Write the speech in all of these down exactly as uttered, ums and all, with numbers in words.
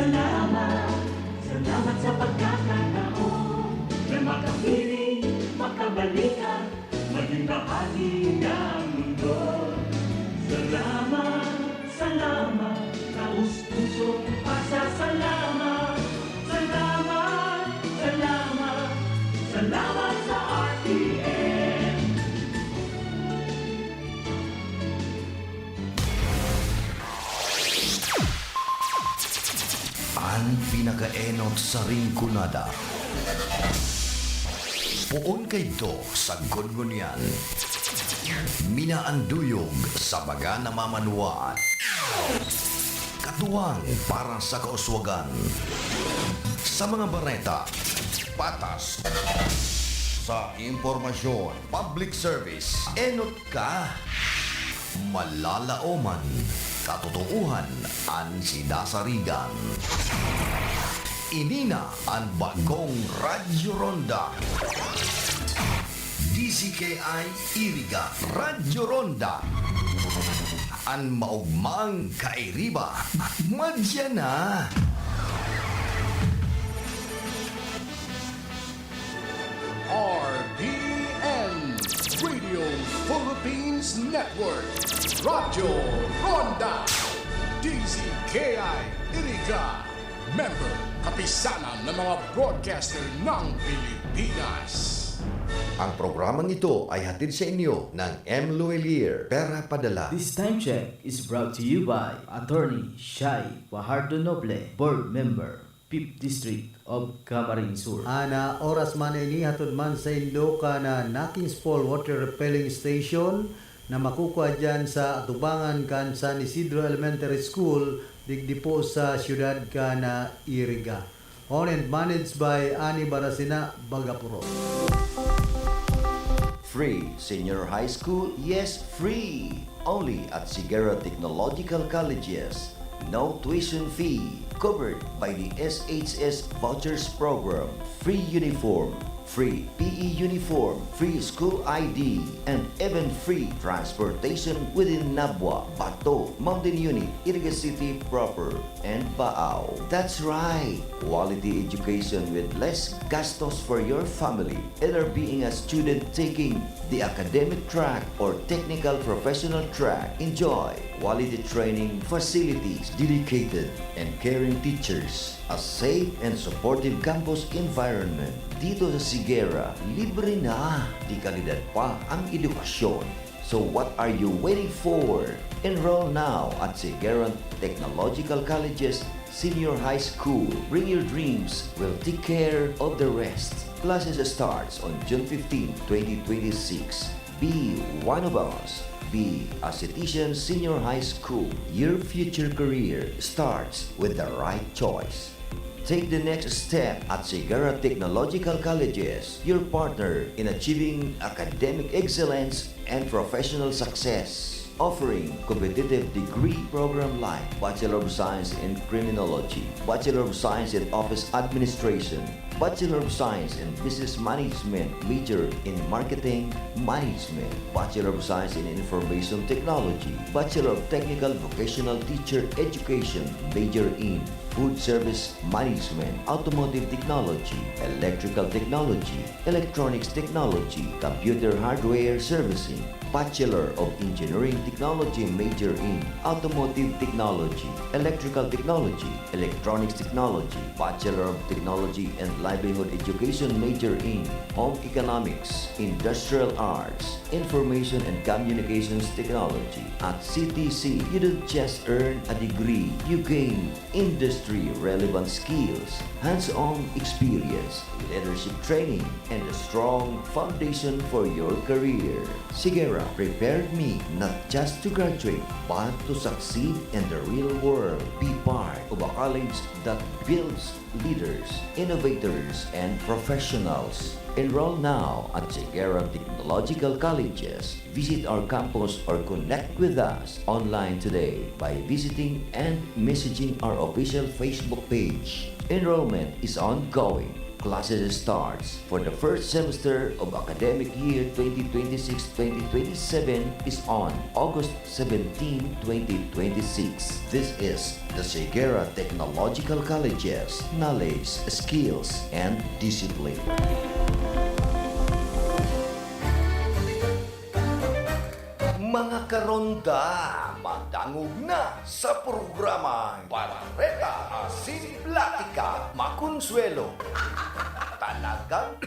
Salamat, salamat sa pagkakataon na makapiling, makabalikan, maging bahagi ng mundo. Salamat, salamat, taos-pusong pasasalamat. Salamat, salamat, salamat sa R T M. An pinakaenot sa Rinconada. Poon kaidto sa Gungunyan. Minaanduyog sa mga namamanwaan. Katuwang para sa kauswagan. Sa mga bareta, patas. Sa impormasyon, public service, enot ka. Malalaoman, katotoohan an sinasarigan. Ini na an bagong Radyo Ronda. D Z K I Iriga, Radyo Ronda. An maogmang kairiba, madya na. R P N, Radio Philippines Network, Radyo Ronda, D Z K I Iriga, member, Kapisanan ng mga Broadcaster ng Pilipinas. Ang programang ito ay hatid sa inyo ng M Luelier, Pera Padala. This time check is brought to you by Attorney Shai Fajardo Noble, Board Member, Fifth District of Camarines Sur. An, ah, oras man ini hatod man saindo kan, ah, Nakings Fall Water Refilling Station na makukua diyan sa atubangan kan San Isidro Elementary School, digdi po sa siyudad kan, ah, Iriga. Owned and managed by Ani Barasina Bagapuro. Free Senior High School? Yes, free! Only at Sigera Technological Colleges. No tuition fee. Covered by the S H S Vouchers Program. Free uniform, free P E uniform, free school I D, and even free transportation within Nabua, Bato, Mountain Unit, Iriga City Proper, and Baao. That's right! Quality education with less gastos for your family. Either being a student taking the academic track or technical professional track, enjoy quality training facilities, dedicated and caring teachers, a safe and supportive campus environment. Dito sa Sigera, libre na, de kalidad pa ang edukasyon. So what are you waiting for? Enroll now at Sigera Technological College's Senior High School. Bring your dreams, we'll take care of the rest. Classes starts on June fifteen, twenty twenty-six. Be one of us. Be a Citizen Senior High School. Your future career starts with the right choice. Take the next step at Sigera Technological Colleges, your partner in achieving academic excellence and professional success. Offering competitive degree program like Bachelor of Science in Criminology, Bachelor of Science in Office Administration, Bachelor of Science in Business Management, major in Marketing Management, Bachelor of Science in Information Technology, Bachelor of Technical Vocational Teacher Education, major in Food Service Management, Automotive Technology, Electrical Technology, Electronics Technology, Computer Hardware Servicing, Bachelor of Engineering Technology major in Automotive Technology, Electrical Technology, Electronics Technology, Bachelor of Technology and Livelihood Education major in Home Economics, Industrial Arts, Information and Communications Technology. At C T C, you don't just earn a degree, you gain industry-relevant skills, hands-on experience, leadership training, and a strong foundation for your career. Sigera prepared me not just to graduate, but to succeed in the real world. Be part of a college that builds leaders, innovators, and professionals. Enroll now at Sigera Technological Colleges. Visit our campus or connect with us online today by visiting and messaging our official Facebook page. Enrollment is ongoing. Classes starts for the first semester of academic year twenty twenty-six twenty twenty-seven is on August seventeen, twenty twenty-six. This is the Segura Technological College's knowledge, skills, and discipline. Mga karonda, madangog na sa programang Bareta Asin Platika, Makonsuelo. Talagang,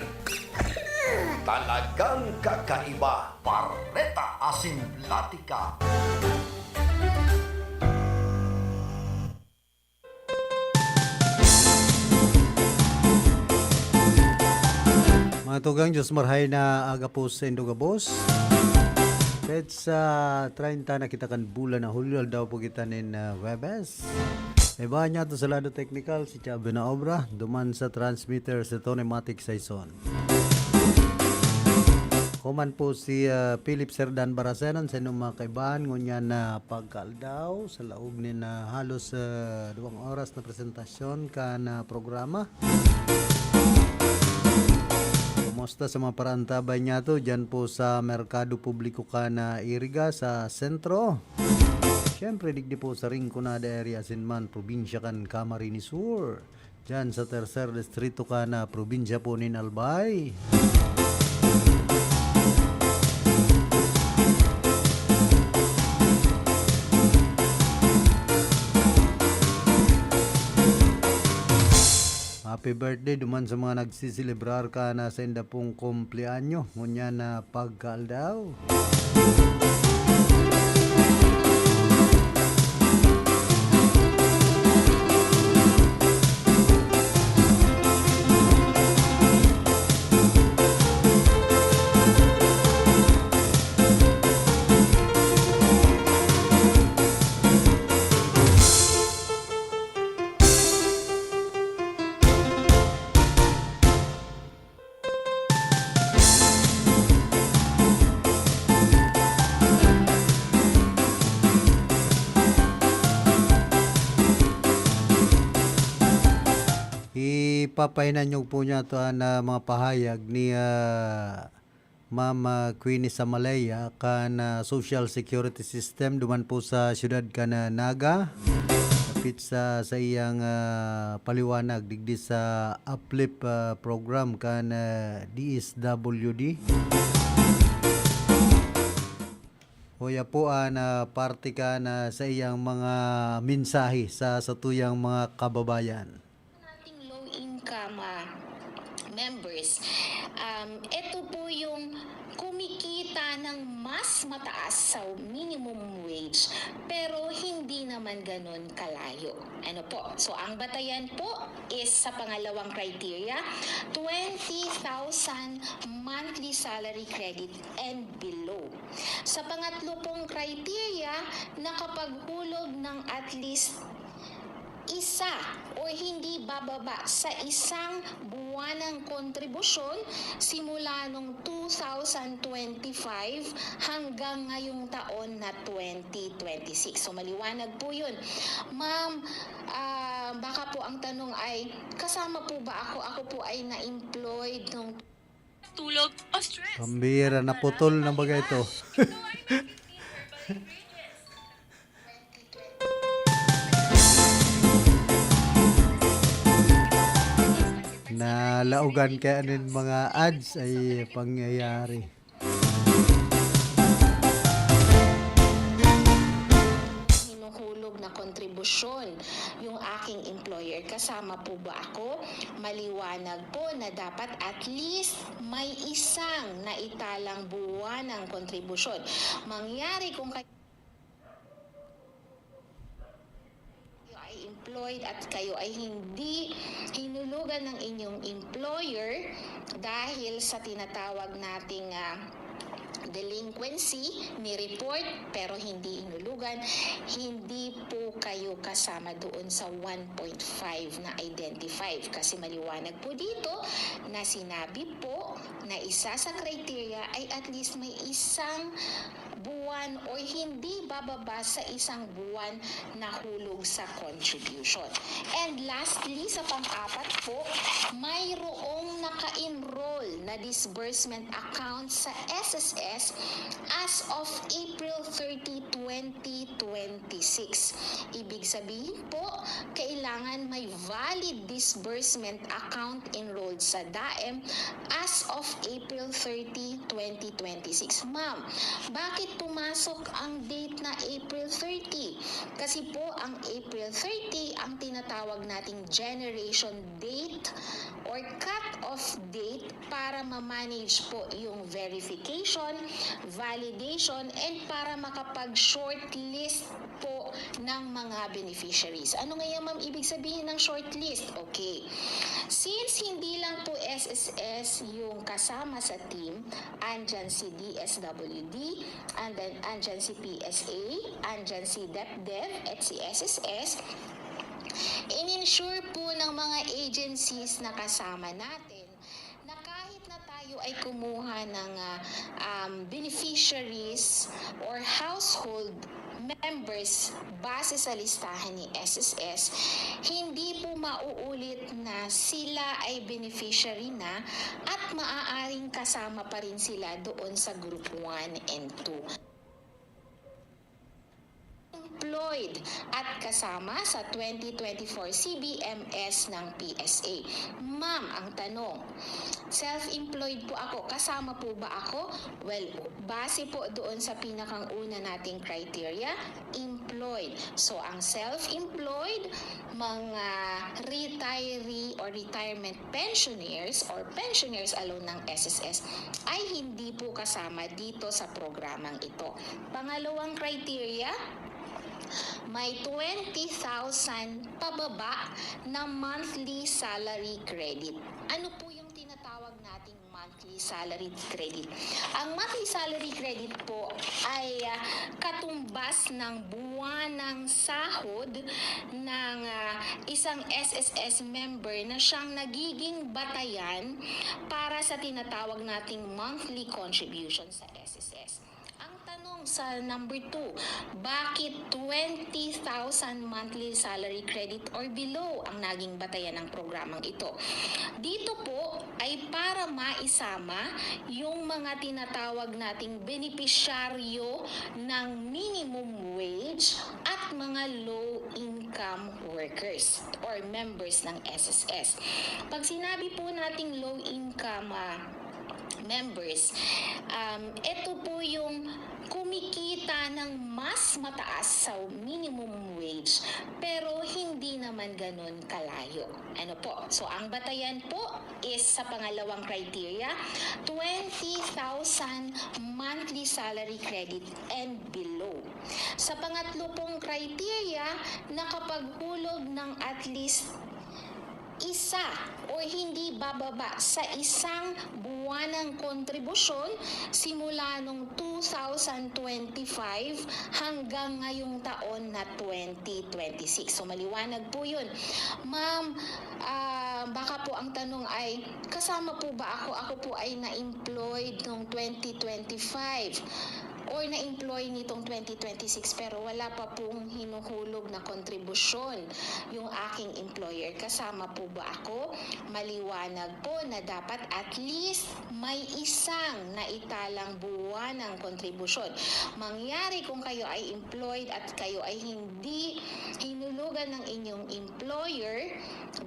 talagang kakaiba, Bareta Asin Platika. Mga tugang, Diyos marhay na aga po sa indo gabos. Petsa treinta na kita kan bulan na Hulyo, aldaw po kita nin, ah, Huwebes. Iba niya to sa lado teknikal, si Chubby na obra, duman sa transmitter, si Tony Matic Saison. Kuman po si, ah, Philip Serdan Baracenon sa inyong mga kaibahan, ngunyan na pagkaaldaw, sa laog nin, ah, halos, ah, duwang oras na presentasyon kan, ah, programa. Kumusta sa mga paraantabay niya to? Diyan po sa Merkado Publiko kan, ah, Iriga, sa sentro. Siyempre, digdi po sa Rinconada area, asin man, probinsya kan Camarines Sur. Diyan sa tercer distrito kan, ah, probinsya po nin Albay. Happy birthday duman sa mga nagsiselebrar kan, ah, sa inda pong kumpleanyo. Ngunyan na pagkaaldaw. Ipapahinanyog po niya to an, ah, mga pahayag ni, ah, Ma'am, ah, Queenie Samaleya kan, ah, Social Security System duman po sa siyudad kan, ah, Naga. Dapit sa, sa iyang, ah, paliwanag digdi sa Uplift, ah, program kan, ah, D S W D. Uya po an, ah, parte kan, ah, sa iyang mga mensahe sa satuyang mga kababayan. Nating low income, ah, members, um, ito po yung kumikita ng mas mataas sa minimum wage, pero hindi naman ganun kalayo. Ano po? So, ang batayan po is sa pangalawang criteria, twenty thousand monthly salary credit and below. Sa pangatlo pong criteria, nakapaghulog ng at least isa o hindi bababa sa isang buwanang kontribusyon simula nung two thousand twenty-five hanggang ngayong taon na twenty twenty-six. So, maliwanag po yun. Ma'am, ah, baka po ang tanong ay, kasama po ba ako? Ako po ay na-employed nung Tulog o stress. Pambira, naputol na baga ito. Ito ay magiging herbal ingredients. Nalaogan kaya nin mga ads ay pangyayari. Hinuhulog na kontribusyon yung aking employer. Kasama po ba ako? Maliwanag po na dapat at least may isang naitalang buwan ng kontribusyon. Mangyari kung kayo ay employed at kayo ay hindi hinulugan ng inyong employer dahil sa tinatawag nating, ah, delinquency, ni-report pero hindi hinulugan, hindi po kayo kasama doon sa one point five na identified. Kasi maliwanag po dito na sinabi po na isa sa criteria ay at least may isang buwan or hindi bababa sa isang buwan na hulog sa contribution. And lastly, sa pang-apat po, mayroong naka-enroll na disbursement account sa S S S as of April thirty, twenty twenty-six. Ibig sabihin po, kailangan may valid disbursement account enrolled sa DAEM as of April thirty, twenty twenty-six. Ma'am, bakit pumasok ang date na April thirty? Kasi po, ang April thirty ang tinatawag nating generation date or cut-off date para ma-manage po yung verification, validation, and para makapag-shortlist po ng mga beneficiaries. Ano nga yan, ma'am, ibig sabihin ng shortlist? Okay. Since hindi lang po S S S yung kasama sa team, andyan si D S W D, and then andyan si P S A, andyan si DepDev, at si S S S, in-ensure po ng mga agencies na kasama natin na kahit na tayo ay kumuha ng, ah, um, beneficiaries or household members base sa listahan ni S S S, hindi po mauulit na sila ay beneficiary na at maaaring kasama pa rin sila doon sa Group one and two. Employed at kasama sa twenty twenty-four C B M S ng P S A. Ma'am, ang tanong, self-employed po ako, kasama po ba ako? Well, base po doon sa pinakang una nating criteria, employed. So, ang self-employed, mga retiree or retirement pensioners or pensioners alone ng S S S ay hindi po kasama dito sa programang ito. Pangalawang criteria, may twenty thousand pababa na monthly salary credit. Ano po yung tinatawag nating monthly salary credit? Ang monthly salary credit po ay, ah, katumbas ng buwanang sahod ng, ah, isang S S S member na siyang nagiging batayan para sa tinatawag nating monthly contribution sa S S S. Ang tanong sa number two, bakit twenty thousand monthly salary credit or below ang naging batayan ng programang ito? Dito po ay para maisama yung mga tinatawag nating benepisyaryo ng minimum wage at mga low-income workers or members ng S S S. Pag sinabi po nating low-income, ah, members, um, ito po yung kumikita ng mas mataas sa minimum wage, pero hindi naman ganun kalayo. Ano po? So, ang batayan po is sa pangalawang criteria, twenty thousand monthly salary credit and below. Sa pangatlo pong criteria, nakapaghulog ng at least isa o hindi bababa sa isang buwanang kontribusyon simula nung two thousand twenty-five hanggang ngayong taon na twenty twenty-six. So, maliwanag po yun. Ma'am, ah, baka po ang tanong ay, kasama po ba ako? Ako po ay na-employed noong twenty twenty-five or na-employ nitong twenty twenty-six, pero wala pa pong hinuhulog na kontribusyon yung aking employer. Kasama po ba ako? Maliwanag po na dapat at least may isang naitalang buwanang kontribusyon. Mangyari kung kayo ay employed at kayo ay hindi hinulugan ng inyong employer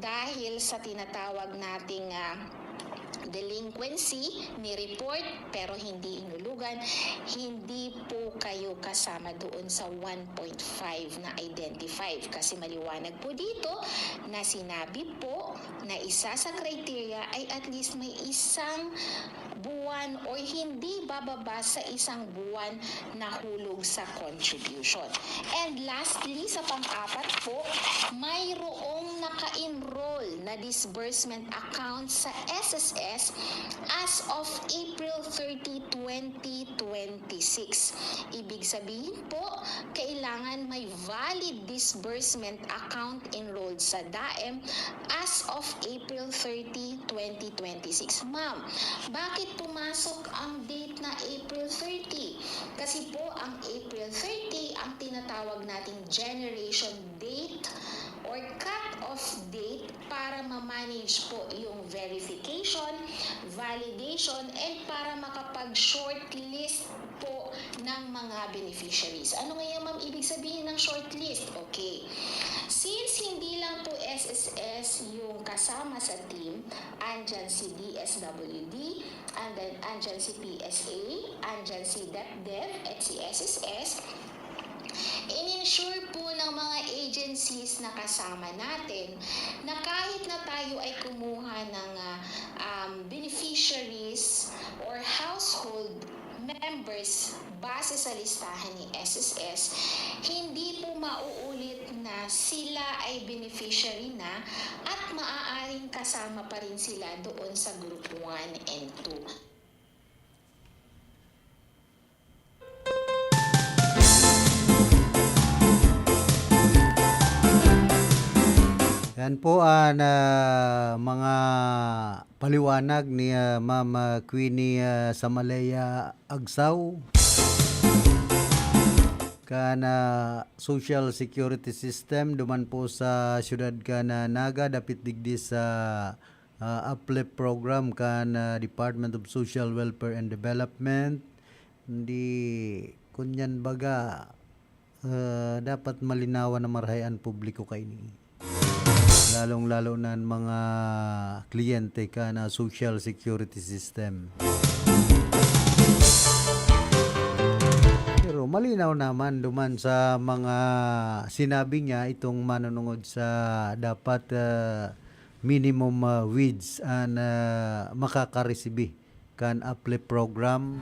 dahil sa tinatawag nating, ah, delinquency, ni-report pero hindi hinulugan, hindi po kayo kasama doon sa one point five na identified. Kasi maliwanag po dito na sinabi po na isa sa criteria ay at least may isang buwan or hindi bababa sa isang buwan na hulog sa contribution. And lastly, sa pang-apat po, mayroong naka-enroll na disbursement account sa S S S as of April thirty, twenty twenty-six. Ibig sabihin po, kailangan may valid disbursement account enrolled sa DAEM as of April thirty, twenty twenty-six. Ma'am, bakit pumasok ang date na April thirty? Kasi po, ang April thirty ang tinatawag nating generation date or cut-off date para ma-manage po yung verification, validation, and para makapag-shortlist po ng mga beneficiaries. Ano nga yan, ma'am, ibig sabihin ng shortlist? Okay. Since hindi lang po S S S yung kasama sa team, andyan si D S W D, andyan, andyan si P S A, andyan si DepDev at si S S S, in-ensure po ng mga agencies na kasama natin na kahit na tayo ay kumuha ng, ah, um, beneficiaries or household members base sa listahan ni S S S, hindi po mauulit na sila ay beneficiary na at maaaring kasama pa rin sila doon sa group one and two. Yan po ang, ah, mga paliwanag ni, ah, Ma'am, ah, Queenie, ah, Samalea Agsaw. Kan, ah, social security system duman po sa siyudad kan, ah, Naga, dapit digdi sa, ah, uplift program kan, ah, Department of Social Welfare and Development. Hindi, kunyan baga, ah, dapat malinawan na marahay an publiko kaini. Lalong-lalo na an mga kliyente kan, ah, social security system. Pero malinaw naman duman sa mga sinabi niya itong manunungod sa dapat, ah, minimum, ah, wage an, ah, makakaresibi kan uplift program.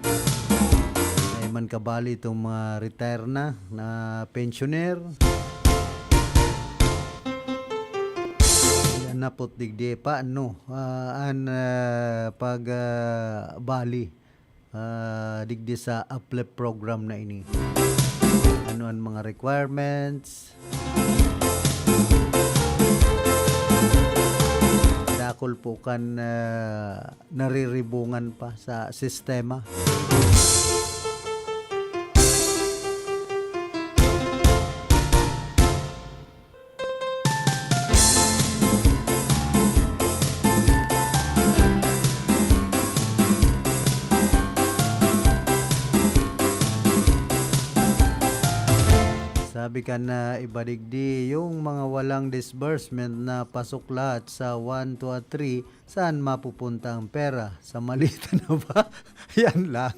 Dai man kabali itong mga retire na, na pensioner. Napot digdi pa, no? Ah, an, ah, pag, ah, bali, ah, digdi sa uplift program na ini. Ano an mga requirements? Dakul po kan, ah, nariribungan pa sa sistema. Sabi kan, ah, iba digdi, yung mga walang disbursement na pasok lahat sa one, two, at three, saan mapupunta ang pera? Sa maleta na ba? Yan lang.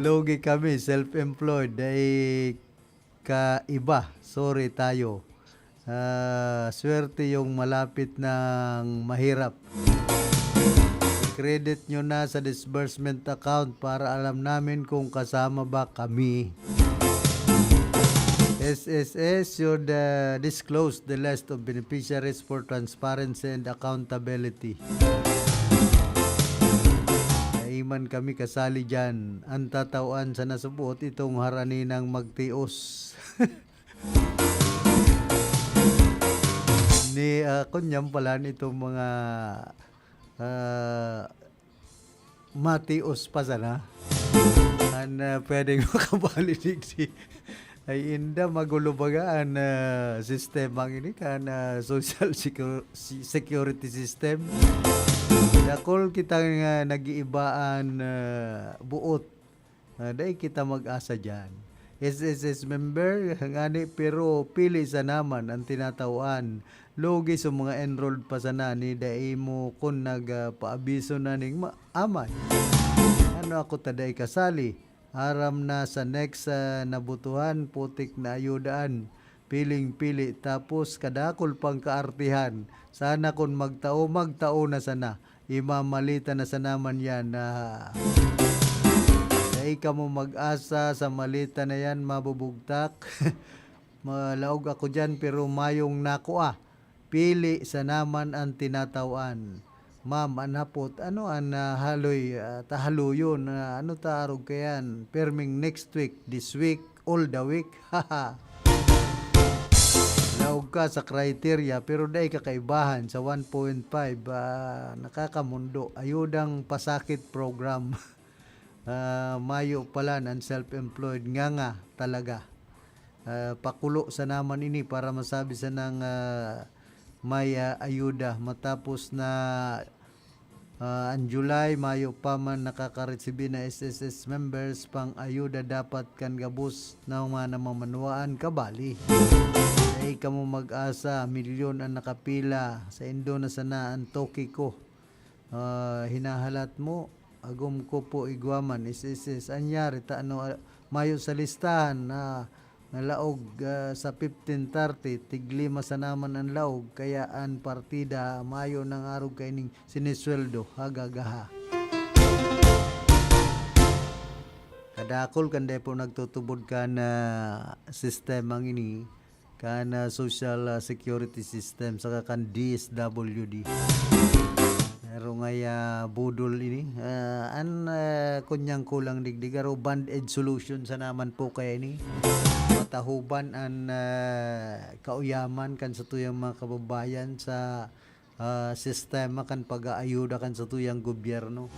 Lugi kami, self-employed, dai kaiba. Sorry tayo. Ah, swerte yung malapit ng mahirap. I-credit nyo na sa disbursement account para alam namin kung kasama ba kami. S S S should, ah, disclose the list of beneficiaries for transparency and accountability. Dai man kami kasali diyan. An tatawan sana subot itong harani nang magtios. Ni, ah, kunyan pala nitong mga, ah, matios pa sana. An, ah, pwedeng makabali digdi. Ay, inda, magulo baga an, ah, sistema ini kan, ah, social secu-, si-, security system. Dakul kita nga nag-iiba an, ah, buot. Ah, dai kita mag-asa diyan. S S S member, ngani, pero pili sana man an tinatawan. Lugi sa mga enrolled pa sana ni dai mo kun nagpaabiso na ning ma-, amay. Ano ako ta dai kasali? Aram na sa next, ah, nabutuhan, putik na ayudaan. Piling-pili, tapos kadakul pang kaartihan. Sana kun magtao, magtao na sana. Imamalita na sana man yan. Ah, dai kamo mag-asa sa malita na yan, mabubugtak. Malaog ako diyan, pero mayong nakua. Pili sa naman an tinatawan. Ma'am, an hapot, ano an, ah, haloy, ah, ta haloyon? Ah, ano ta arog kayan? Perming next week, this week, all the week. Laog ka sa criteria, pero dai ka kaibahan sa one point five, ah, nakakamundo. Ayudang pasakit program. Ah, mayo pala an self-employed, nganga talaga. Ah, pakulo sa naman ini para masabi sanang, ah, may, ah, ayuda. Matapos na, ah, an July, mayo pa man nakakaresibi na S S S members pang ayuda dapat kan gabos na mga namamanuaan kabali. Dai kamo mag-asa, milyon an nakapila. Saindo na sana an toki ko. Ah, hinahalat mo, agom ko po igwa man, S S S. Anyari ta ano, ah, mayo sa listahan na, na laog, ah, sa fifteen thirty, tiglima sa naman an laog, kaya an partida mayo nang arog kaining sinisweldo, hagagaha. Kadakol kan dai po nagtutubod kan, ah, sistemang ini, kan, ah, social, ah, security system, saka kan D S W D. Pero ngaya budol ini. Ah, an, ah, kunyang kulang digdig, aro band-aid solution sa naman po kaya ini. Matahuban an, ah, kauyaman kan satuyang mga kababayan sa, ah, sistema kan pag-aayuda kan satuyang gobyerno.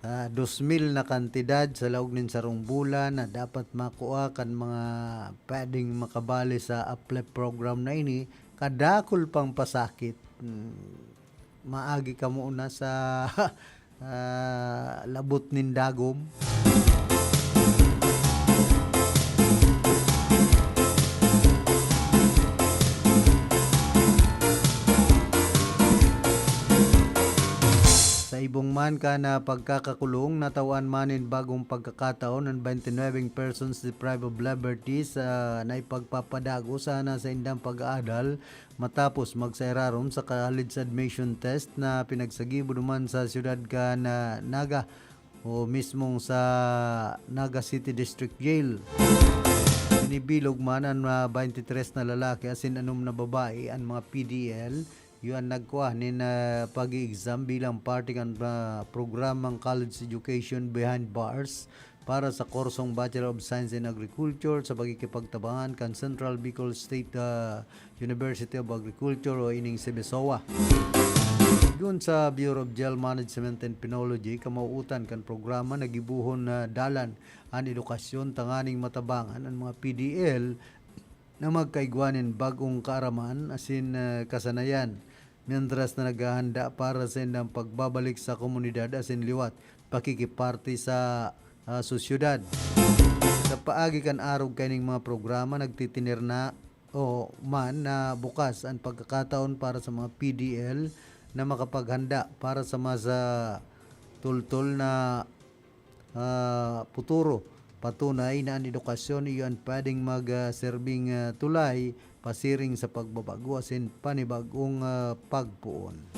Ah, dos mil na kantidad sa laog nin sarong bulan na dapat makua kan mga pwedeng makabali sa uplift program na ini, kadakol pang pasakit. Hmm, maagi kamo na sa, ah, labot nin dagom. Sa ibong man kan pagkakakulong, natawan man nin bagong pagkakataon an twenty-nine persons deprived of liberty sa naipagpapadago sana sa indang pag-aadal matapos magsairarom sa college admission test na pinagsagibo duman sa siyudad kan, ah, Naga o mismong sa Naga City District Jail. Binibilog man an, ah, twenty-three na lalaki asin anom na babae, an mga P D L, iyo an nagkua nin, ah, pag-i-exam bilang parte kan, ah, programang College Education Behind Bars para sa kursong Bachelor of Science in Agriculture sa pakikipagtabangan kan Central Bicol State, ah, University of Agriculture o ining CEBESOA. Gikan sa Bureau of Jail Management and Penology, kamauotan kan programa na gibohon na dalan an edukasyon tanganing matabangan an mga P D L na magkaigwa nin bag-ong kaaraman asin, ah, kasanayan, mientras na naghahanda para sa indang pagbabalik sa komunidad asin liwat pakikiparte sa, ah, sosyedad. Sa paagi kan arog kaining mga programa, nagtitiner na o man na bukas an pagkakataon para sa mga P D L na makapaghanda para sa mas, ah, tultol na, ah, puturo. Patunay na an edukasyon iyo an pwedeng mag, ah, serbing, ah, tulay pasiring sa pagbabago asin panibag-ong, ah, pagpoon.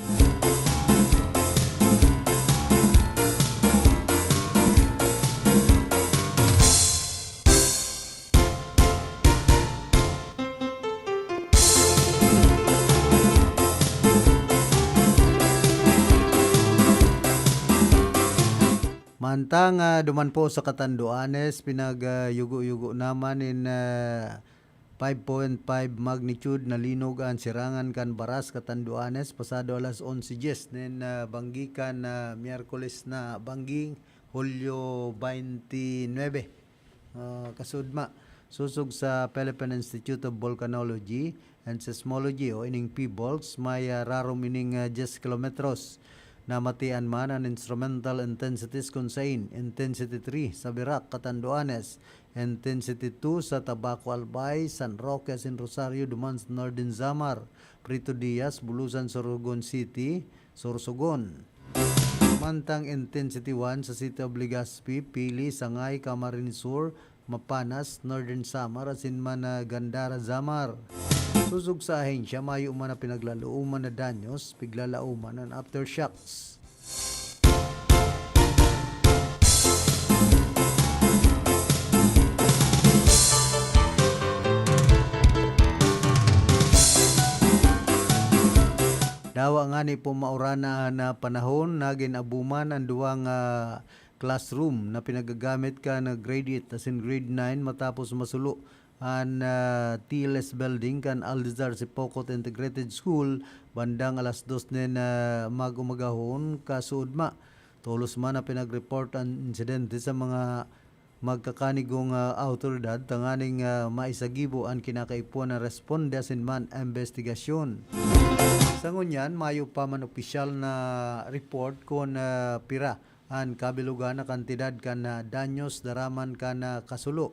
Mantang, ah, duman po sa Catanduanes, pinag, ah, yugo-yugo naman nin, ah, five point five magnitude na linog an sirangan kan Baras, Catanduanes, pasado alas onse dyes nin, ah, banggi kan, ah, Miyerkules na banggi, Hulyo twenty-nine. Ah, kasudma, sosog sa Philippine Institute of Volcanology and Seismology o ining PHIVOLCS, may, ah, rarom ining, ah, diyes kilometros. Namatian man an instrumental intensities kun sain, Intensity three sa Virac, Catanduanes, Intensity two sa Tabaco, Albay, San Roque asin Rosario duman sa Northern Samar, Prito Diaz, Bulusan, Sorsogon City, Sorsogon. Mantang Intensity one sa City of Legazpi, Pili, Sangay, Camarines Sur, Mapanas, Northern Samar asin man, ah, Gandara, Samar. Sosog sa ahensya, mayo man na pinaglalooman na danyos, piglalaoman an aftershocks. Ani po maurana na panahon, nagin abuman an duwang, ah, classroom na pinagagamit kan grade eight asin grade nine matapos masulo an, ah, T L S building kan Aldezar Sipocot Integrated School bandang alas dos nin, ah, mag-umagahon kasuodma. Tolos man na pinag-report an insidente sa mga magkakanigong, ah, awtoridad tanganing, ah, maisagibo an kinakaipuhan na responde asin man imbestigasyon. Sa ngunyan, mayo pa man opisyal na report kun, ah, pira an kabilogan na kantidad kan, ah, danyos daraman kan, ah, kasulo.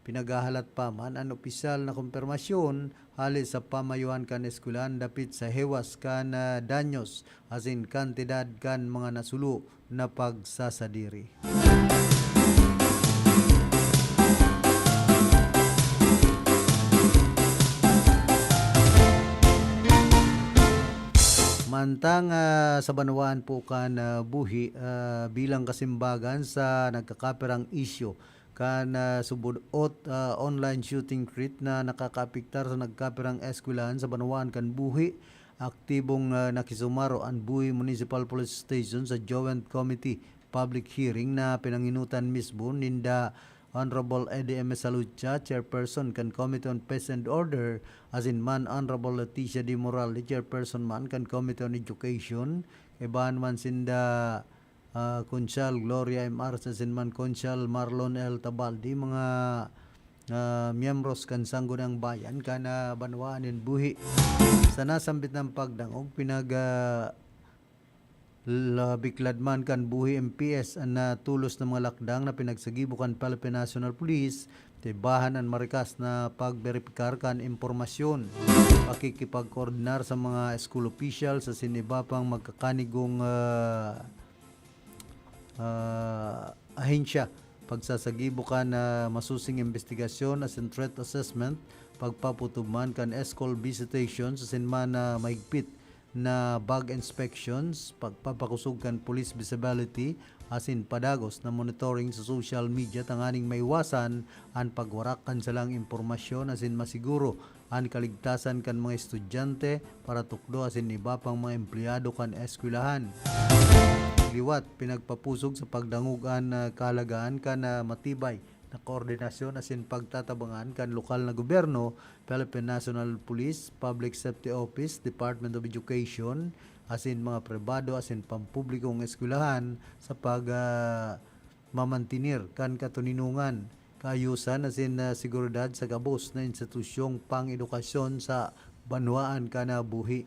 Pinaghahalat pa man an opisyal na kompermasyon hale sa pamayohan kan eskwelahan dapit sa hewas kan, ah, danyos asin kantidad kan mga nasulo na pagsasadiri. Mantang, ah, sa banwaan po kan, ah, buhi, ah, bilang kasimbagan sa nagkakapirang isyu kan, ah, subud-ot, ah, online shooting threat na nakakaapektar sa nagkapirang eskwelahan sa banwaan kan buhi, aktibong, ah, nakisumaro an Buhi Municipal Police Station sa Joint Committee public hearing na pinanginutan mismo ninda Honorable Eddie M. Salucha, Chairperson kan Committee on Peace and Order, asin man Honorable Leticia D. Morale, Chairperson man kan Committee on Education, kaibahan man sinda, ah, Konsehal Gloria M. Arce asin man Konsehal Marlon L. Tabaldi, mga, ah, miyembros kan Sangguniang Bayan kan, ah, banwaan nin buhi. Sa nasambit na pagdangog, pinag, ah, la-, biklad man kan buhi M P S an natolos na mga lakdang na pinagsagibo kan Philippine National Police, kaibahan an marikas na pagberipikar kan impormasyon, pakikipagkoordinar sa mga school officials asin iba pang magkakanigong, ah, ah, ahensya, pagsasagibo kan, ah, masusing imbestigasyon asin threat assessment, pagpaputob man kan school visitations asin man, ah, mahigpit na bag inspections, pagpapakosog kan police visibility, asin padagos na monitoring sa social media tanganing maiwasan an pagwarak kan salang impormasyon asin masiguro an kaligtasan kan mga estudyante, paratukdo asin iba pang mga empleyado kan eskwelahan. Liwat, pinagpapusog sa pagdangog an, ah, kahalagahan kan, ah, matibay na koordinasyon asin pagtatabangan kan lokal na gobyerno, Philippine National Police, Public Safety Office, Department of Education, asin mga pribado asin pampublikong eskwelahan sa pag, ah, mamantener kan katoninongan, kaayusan asin, ah, seguridad sa gabos na institusyong pang-edukasyon sa banwaan kan buhi.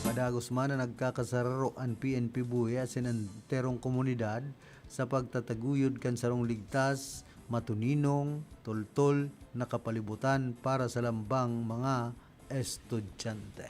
Padagos man na nagkakasararo an P N P Buhi asin an enterong komunidad sa pagtataguyod kan sarong ligtas, matoninong, toltol na kapalibutan para sa lambang mga estudyante.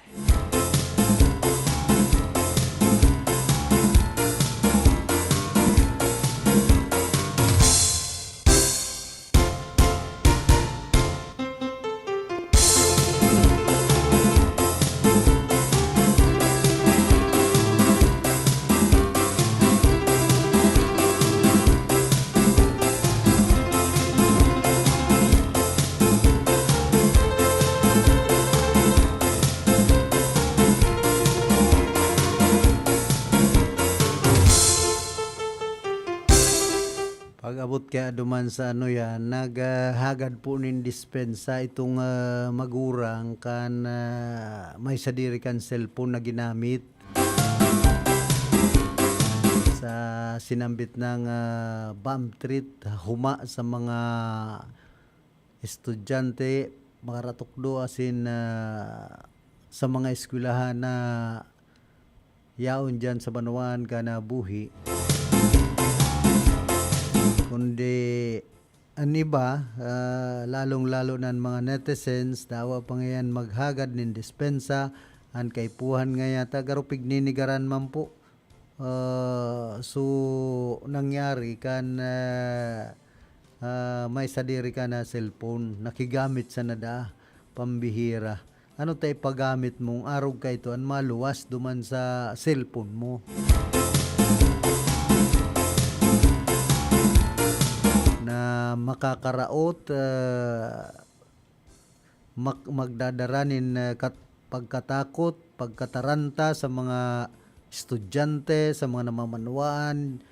Pag-abot kaya duman sa ano yan, naghagad po nin dispensa itong, ah, magurang kan, ah, may sadiri kan cellphone na ginamit sa sinambit ng, ah, bomb threat huma sa mga estudyante, makaratukdo asin, ah, sa mga eskwelahan na yaon diyan sa banwaan kan buhi. Kundi an iba, ah, lalong-lalo na an mga netizens, dawa pa ngayan maghagad nin dispensa, an kaipuhan nga yata garo pigninigaran man po. Ah, so, nangyari kan, ah, ah, may sadiri ka na cellphone, nakigamit sa nada, pambihira. Ano ta ipagamit mong arog ka ito an maluwas duman sa cellphone mo? Na makakaraot, ah, mak-, magdadara nin, ah, kat-, pagkatakot, pagkataranta sa mga estudyante, sa mga namamanwaan,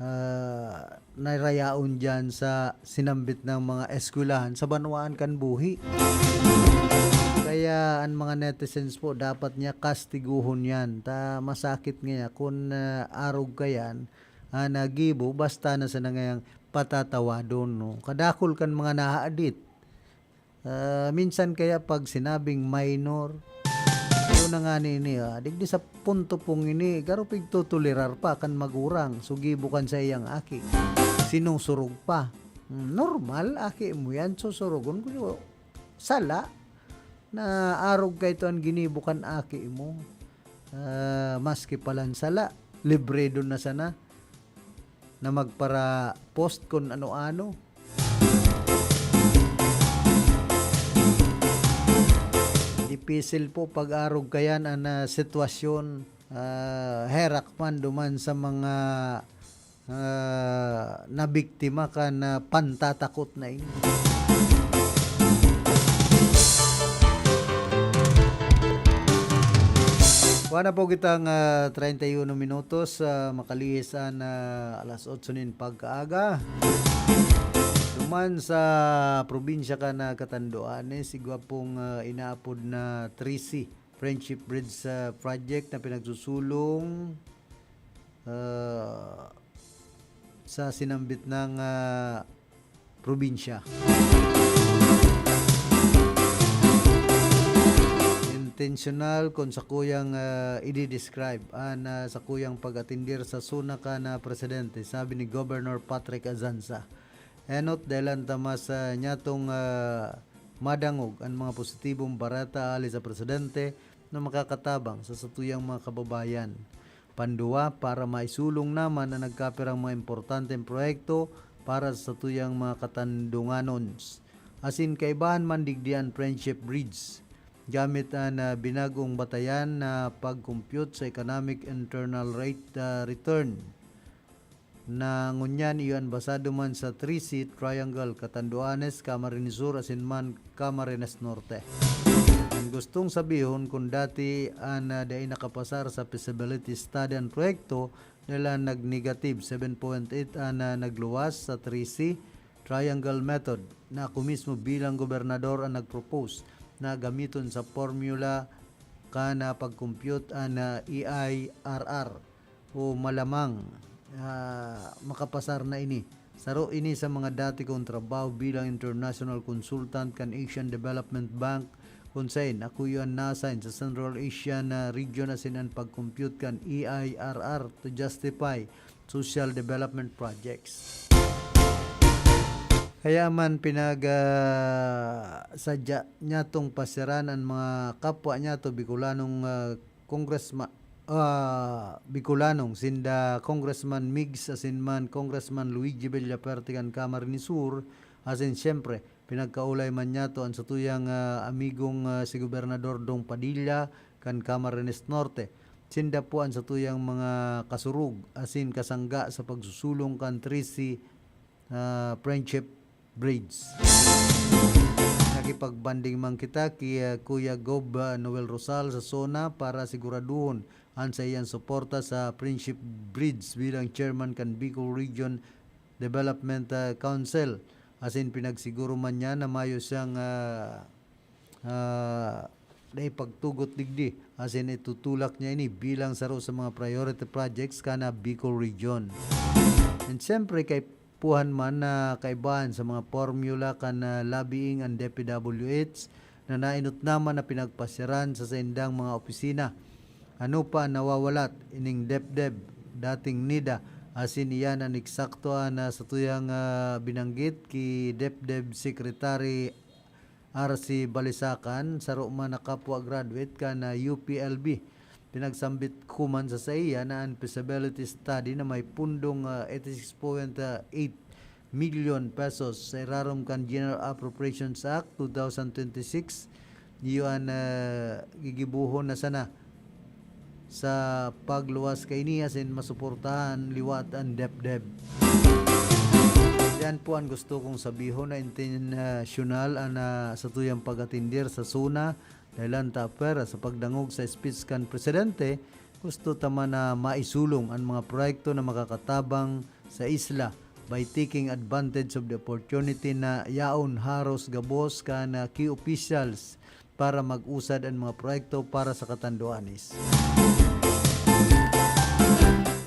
ah, na rayaon diyan sa sinambit na mga eskwelahan sa banwaan kan buhi. Kaya an mga netizens po, dapat niya kastiguhon yan. Ta masakit ngaya kun, ah, arog ka yan, ah, nagibo, basta na sana ngayang patatawadon, no? Kadakul kan mga nahadit. Ah, minsan kaya pag sinabing minor, yun na nga nini, ah, digdi sa punto pong ini, garo pigtotolerar pa kan magurang, sugibo kan saiyang aki. Sinusurog pa. Hmm, normal, aki mo yan, susurugon ko. Sala, na arog ka ito an ginibo kan aki mo. Ah, maski palan sala, libre dun na sana na magpara-post kun ano-ano. Dipisil po pag-arog kayan an, ah, sitwasyon, ah, herak man duman sa mga, ah, nabiktima kan, ah, pantatakot na ini. Kuha na po kitang, ah, treinta y uno minutos, ah, makalihis an, ah, alas otso nin pagkaaga. Duman sa probinsya kan, ah, Catanduanes, igwa pong, ah, inaapod na trisi Friendship Bridge, ah, Project na pinagsusulong, ah, sa sinambit ng, ah, probinsya. Intensyonal kun sakuyang, ah, i-describe an, ah, sakuyang pag-atindir sa SONA kan, ah, presidente, sabi ni Governor Patrick Azanza. Enot, dahelan ta mas, ah, nyatong, ah, madangog an mga positibong bareta hali sa presidente na makakatabang sa satuyang mga kababayan. Panduwa, para maisulong naman an nagkapirang mga importanteng proyekto para sa satuyang mga katandunganons. Asin kaibahan man digdi an Friendship Bridge, gamit an, ah, binagong batayan na pag-compute sa economic internal rate, ah, return, na ngunyan iyo an basado man sa Trisi Triangle, Catanduanes, Camarines Sur, asin man Camarines Norte. An gustong sabihon, kun dati an, ah, dai nakapasar sa feasibility study an proyekto, dahil an nag-negative seven point eight an, ah, nagluwas sa Trisi Triangle Method, na ako mismo bilang gobernador an nag-propose na gamiton sa formula kan, ah, pag-compute an, ah, E I R R. O malamang, ah, makapasar na ini. Saro ini sa mga dati kong trabaho bilang international consultant kan Asian Development Bank, kun saen ako iyo an na-assign sa Central Asian, ah, region asin an pag-compute kan E I R R to justify social development projects. Kaya man pinag, ah, sadya niyatong pasyaran an mga kapwa niyato Bicolanong, ah, Congressma-, ah, Bicolanong, sinda Congressman Migs asin man Congressman Luigi Villafuerte kan Camarines Sur, asin siyempre, pinagkaulay man niyato an satuyang, ah, amigong, ah, si Gobernador Dong Padilla kan Camarines Norte. Sinda po an satuyang mga kasurog asin kasangga sa pagsusulong kan Trisi ah, Friendship Bridge. Nakipag-bonding man kita ki, ah, Kuya Gob, ah, Noel Rosal sa SONA para siguraduhon an saiyang suporta sa Friendship Bridge bilang chairman kan Bicol Region Development, ah, Council. Asin pinagsiguro man niya na mayo siyang, ah, ah, na ipagtugot digdi, asin itutulak niya ini bilang saro sa mga priority projects kan Bicol Region. And siyempre, kaipuhan man na kaibahan sa mga formula kan, ah, lobbying an D P W H na nainot naman na pinagpasyaran sa saindang mga opisina. Ano pa an nawawalat? Ining DepDev, dating NEDA, asin iyan an eksakto an, ah, satuyang, ah, binanggit ki DepDev Secretary R C Balisacan, saro man na kapwa graduate kan, ah, U P L B. Pinagsambit ko man sa saiya na an feasibility study na may pundong, ah, eighty-six point eight million pesos sa irarom kan General Appropriations Act two thousand twenty-six, iyo an, ah, gigibohon na sana sa pagluwas kaini asin masuportahan liwat an DepDev. Yan po an gusto kong sabihon na intensyonal an, ah, satuyang pag-atindir sa SONA Dahelan ta apwera sa pagdangog sa speech kan presidente, gusto ta man na maisulong an mga proyekto na makakatabang sa isla by taking advantage of the opportunity na yaon haros gabos kan, ah, key officials para mag-usad an mga proyekto para sa Catanduanes.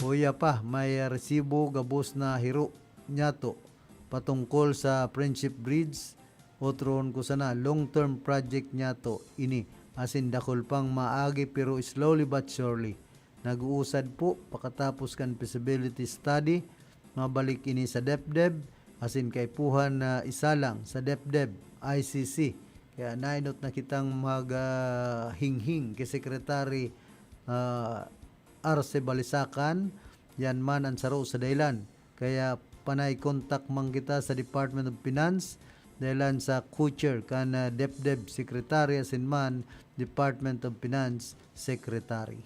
Uya pa, may resibo gabos na hiro niyato patungkol sa Friendship Bridge. Otron ko sana, long-term project niyato ini, asin dakul pang maagi, pero slowly but surely. Nag-uusad po, pakatapos kan feasibility study, mabalik ini sa DepDep, asin kaipuhan na isalang sa DepDep, I C C. Kaya nainot na kitang mag, ah, hinghing kay Secretary, ah, Arce Balisacan, yan man an saro sa dahilan. Kaya panay kontak man kita sa Department of Finance, dahilan sa co-chair kan, ah, DepDep Secretary asin man Department of Finance Secretary.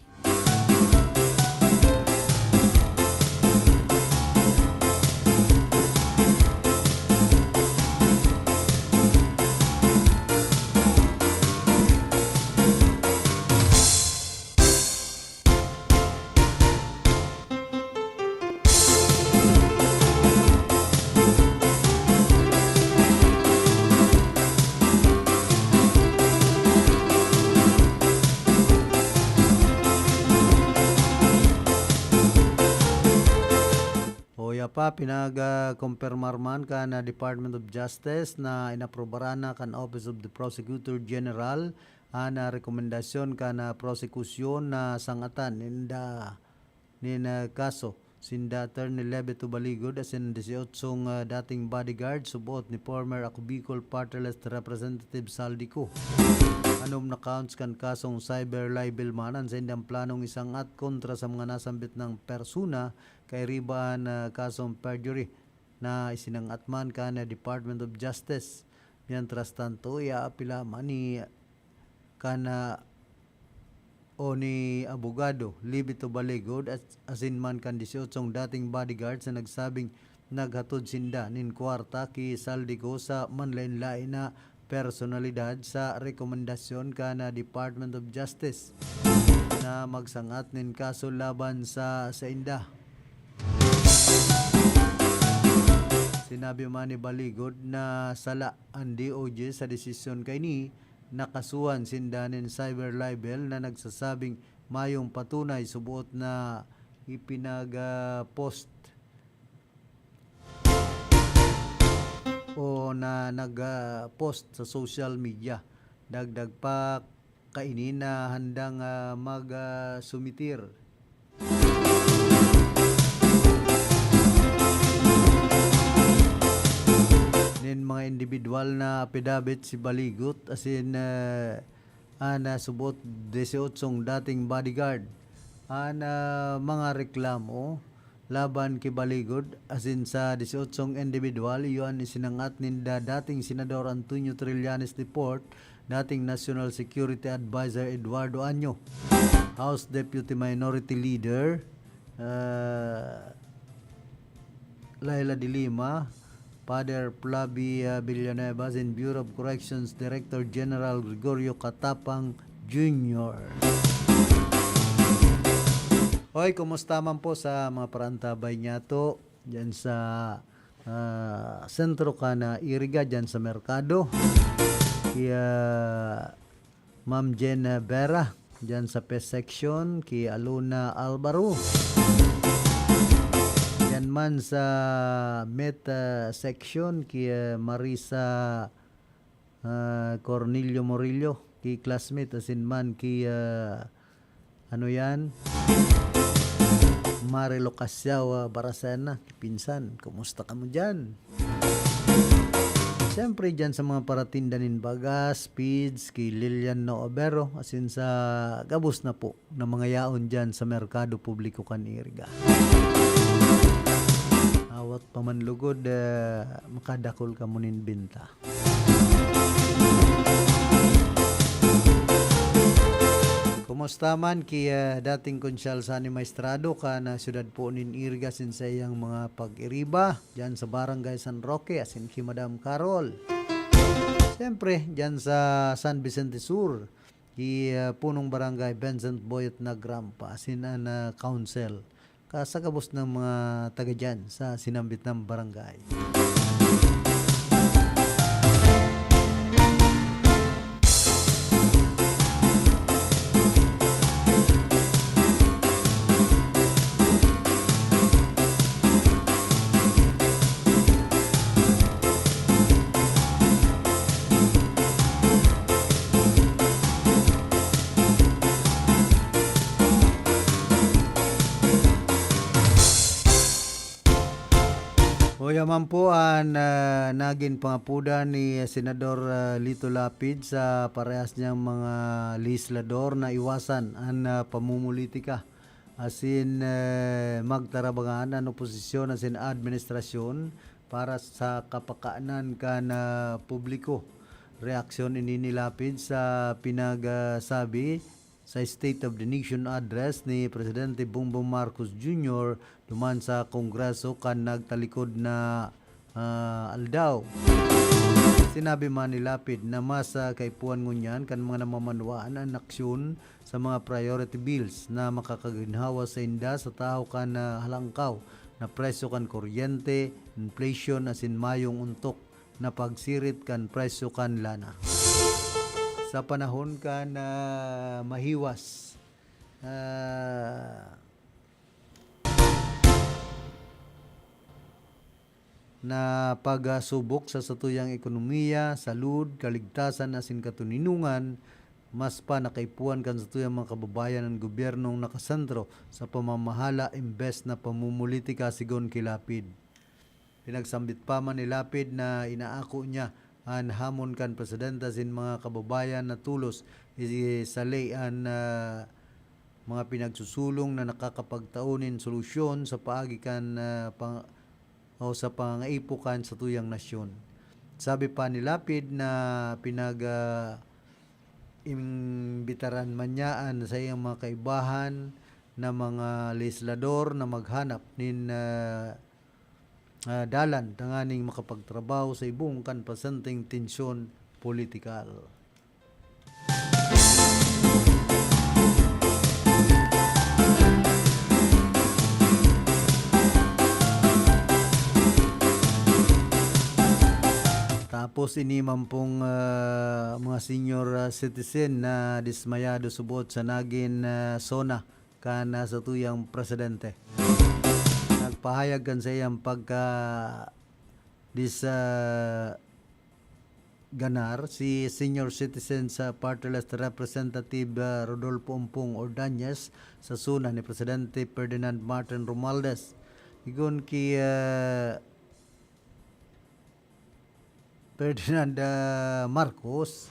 Uya pa, pinag-, ah, kumpirmar man kan, ah, Department of Justice na inaprobaran na kan Office of the Prosecutor General an, ah, rekomendasyon kan, ah, prosekusyon na sangatan ninda nin, ah, kaso sinda Attorney Levy Tubaligod asin disiyotsong, ah, dating bodyguard, subot ni former Ako Bicol Party List Representative Saldico. Anom na counts kan kasong cyber libel man an saindang planong isangat kontra sa mga nasambit nang persona, kairiba an, ah, kasong perjury na isinangat man kan, ah, Department of Justice. Mientras tanto, iaapila man ni kan, ah, o ni abogado Levy Tubaligod at asin man kan disyosong dating bodyguards na nagsabing naghatod sinda nin kwarta ki Saldico sa manlaen-laen na personalidad sa rekomendasyon kan, ah, Department of Justice na magsangat nin kaso laban sa sainda. Sinabi man ni Baligod na sala an D O J sa desisyon kaini, nakasuhan sinda nin cyber libel na nagsasabing mayong patunay subot na ipinag-, ah, post o na nag, ah, post sa social media. Dagdag pa kaini na handang, ah, mag, ah, sumitir nin mga indibidwal na apidabit si Baligot asin, ah, an, ah, subot disyosong dating bodyguard. An, ah, mga reklamo laban ki Baligod asin sa disyosong indibidwal, iyo an isinangat ninda dating Senador Antonio Trillanes de Port, dating National Security Advisor Eduardo Año, House Deputy Minority Leader, ah, Laila de Lima, Father Flavia Villanueva, and Bureau of Corrections Director General Gregorio Catapang Junior. Hoy, kumusta man po sa mga parantabay niyato diyan sa, ah, sentro kan Iriga, diyan sa merkado? Kaya Ma'am Jen, ah, Vera, diyan sa Pest Section, ki Alona Alvaro. Diyan man sa Met, ah, Section, ki, ah, Marisa, ah, Cornelio Murillo, ki classmate, asin man ki, ah, ano yan? Marilo Casiao, ah, Baracena, ki pinsan. Kumusta kamo diyan? Siyempre, diyan sa mga paratinda nin bagas, feeds, ki Lilian Noobero, asin sa gabos na po na mga yaon diyan sa merkado publiko kan Iriga. Awat pa man lugod, ah, makadakol kamo nin benta. Kumusta man ki, ah, dating Konsyal Sani Maestrado kan, ah, siyudad po nin Iriga asin saiyang mga pag-iriba diyan sa Barangay San Roque asin ki Madam Carol? Siyempre, diyan sa San Vicente Sur, ki, ah, Punong Barangay Vincent Boyet Nagrampa, asin an, ah, council, ka sa gabos na mga taga diyan sa sinambit na barangay. Uya man po an, ah, nagin pangapodan ni Senador, ah, Lito Lapid sa parehas niyang mga lehislador na iwasan an, ah, pamumulitika asin, eh, magtarabangan an oposisyon asin administrasyon para sa kapakanan kan, ah, publiko. Reaksyon ini ni Lapid sa pinagsabi sa State of the Nation Address ni Presidente Bongbong Marcos Junior duman sa Kongreso kan nagtalikod na, ah, aldaw. Sinabi man ni Lapid na mas, ah, kaipuhan ngunyan kan mga namamanwaan an aksyon sa mga priority bills na makakaginhawa sainda sa tahaw kan, ah, halangkaw na presyo kan kuryente, inflation asin mayong ontok na pagsirit kan presyo kan lana. Sa panahon kan, ah, mahiwas, ah, na pagsubok sa satuyang ekonomiya, salud, kaligtasan asin katoninongan, mas pa nakaipuhan kan satuyang mga kababayan an gobyernong nakasentro sa pamamahala imbes na pamumulitika, sigon ki Lapid. Pinagsambit pa man ni Lapid na inaako niya an hamon kan presidente asin mga kababayan na tolos isalay an, ah, mga pinagsusulong na nakakapagtao nin solusyon sa paagi kan, ah, pang-, o sa pangangaipo kan satuyang nasyon. Sabi pa ni Lapid na pinag, ah, imbitaran man niya an saiyang mga kaibahan na mga lehislador na maghanap nin, ah, ah, dalan tanganing makapagtrabaho sa ibong kan presenteng tensyon politikal. Tapos ini man pong, ah, mga senior, ah, citizen na dismayado subot sa nagin, ah, SONA kan, ah, satuyang presidente. Nagpahayag kan saiyang pagka dis, ah, ganar si Senior Citizens, ah, Party List Representative, ah, Rodolfo Ompong Ordañez sa SONA ni Presidente Ferdinand Martin Romualdez. Sigon ki, ah, Ferdinand, ah, Marcos,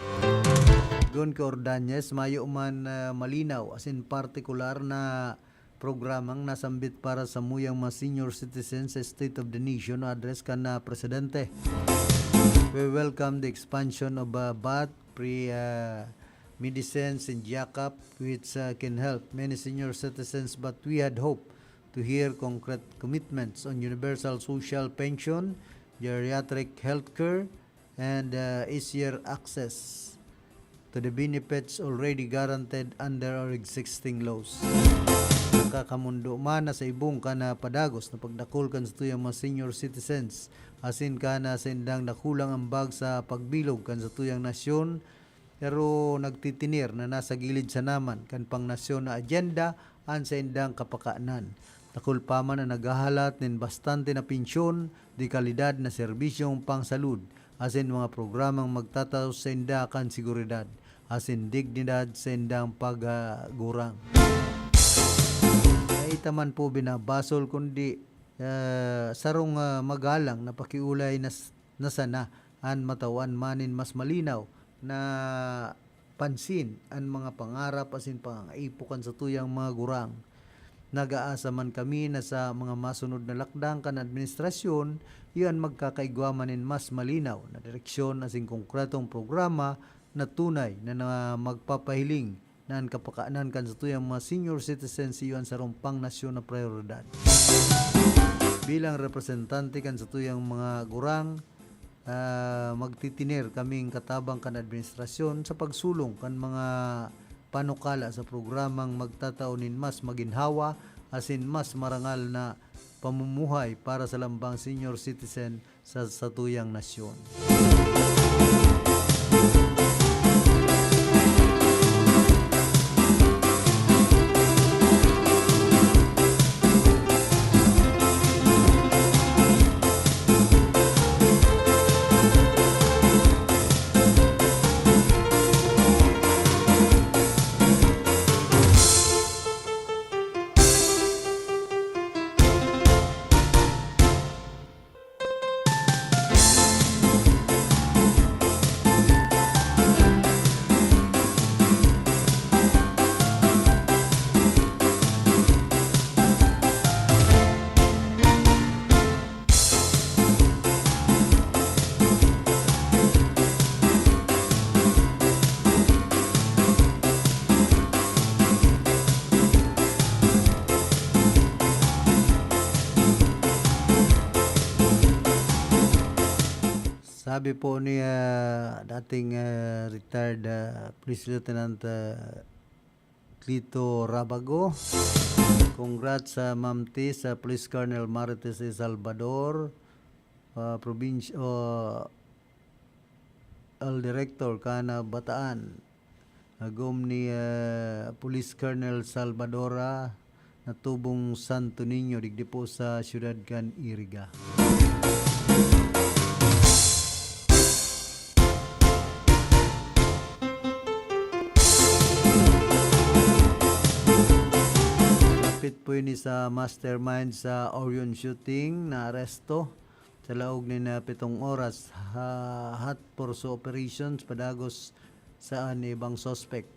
sigon ki Ordañez, mayo man, ah, malinaw asin partikular na programang nasambit para sa muyang mga senior citizens sa State of the Nation Address kan, ah, presidente. We welcome the expansion of, ah, bath, free, ah, medicines and yakap, which, ah, can help many senior citizens, but we had hoped to hear concrete commitments on universal social pension, geriatric healthcare, and, uh, easier access to the benefits already guaranteed under our existing laws. Nakakamondo man na sa ibong kan, ah, padagos na pagdakul kan satuyang mga senior citizens, asin kan, ah, saindang dakulang ambag sa pagbilog kan satuyang nasyon, pero nagtitinir na nasa gilid sana man kan pangnasyon na agenda an saindang kapakanan. Dakul pa man an naghahalat nin bastante na pensyon, de kalidad na serbisyong pangsalud, asin mga programang magtatao sainda kan seguridad asin dignidad saindang pagkagurang. Dai ta man po binabasol, kundi, ah, sarong, ah, magalang na pakiolay na s-, na sana an matawan man nin mas malinaw na pansin an mga pangarap asin pangangaipo kan satuyang mga gurang. Nag-aasa man kami na sa mga masunod na lakdang kan administrasyon, iyo an magkakaigwa man nin mas malinaw na direksyon asin konkretong programa na tunay na, na magpapahiling na an kapakanan kan satuyang mga senior citizens iyo an sarong pangnasyon na prayoridad. Bilang representante kan satuyang mga gurang, Ah, magtitiner kaming katabang kan administrasyon sa pagsulong kan mga panukala sa programang magtatao nin mas maginhawa asin mas marangal na pamumuhay para sa lambang senior citizen sa satuyang nasyon. Sabi po ni, ah, dating, ah, retired, ah, Police Lieutenant, ah, Clito Rabago, congrats sa Ma'am T, sa Police Colonel Marites de Salvador, ah, Provinci-, ah, El Director kan, ah, Bataan. Agom ni, ah, Police Colonel Salvadora, natubong Santo Niño, digdi po sa siyudad kan Iriga. Dapit po ini sa mastermind sa Orion shooting na aresto. Sa laog nin, ah, pitong oras, ha-, hot pursuit operations padagos sa an ibang suspect.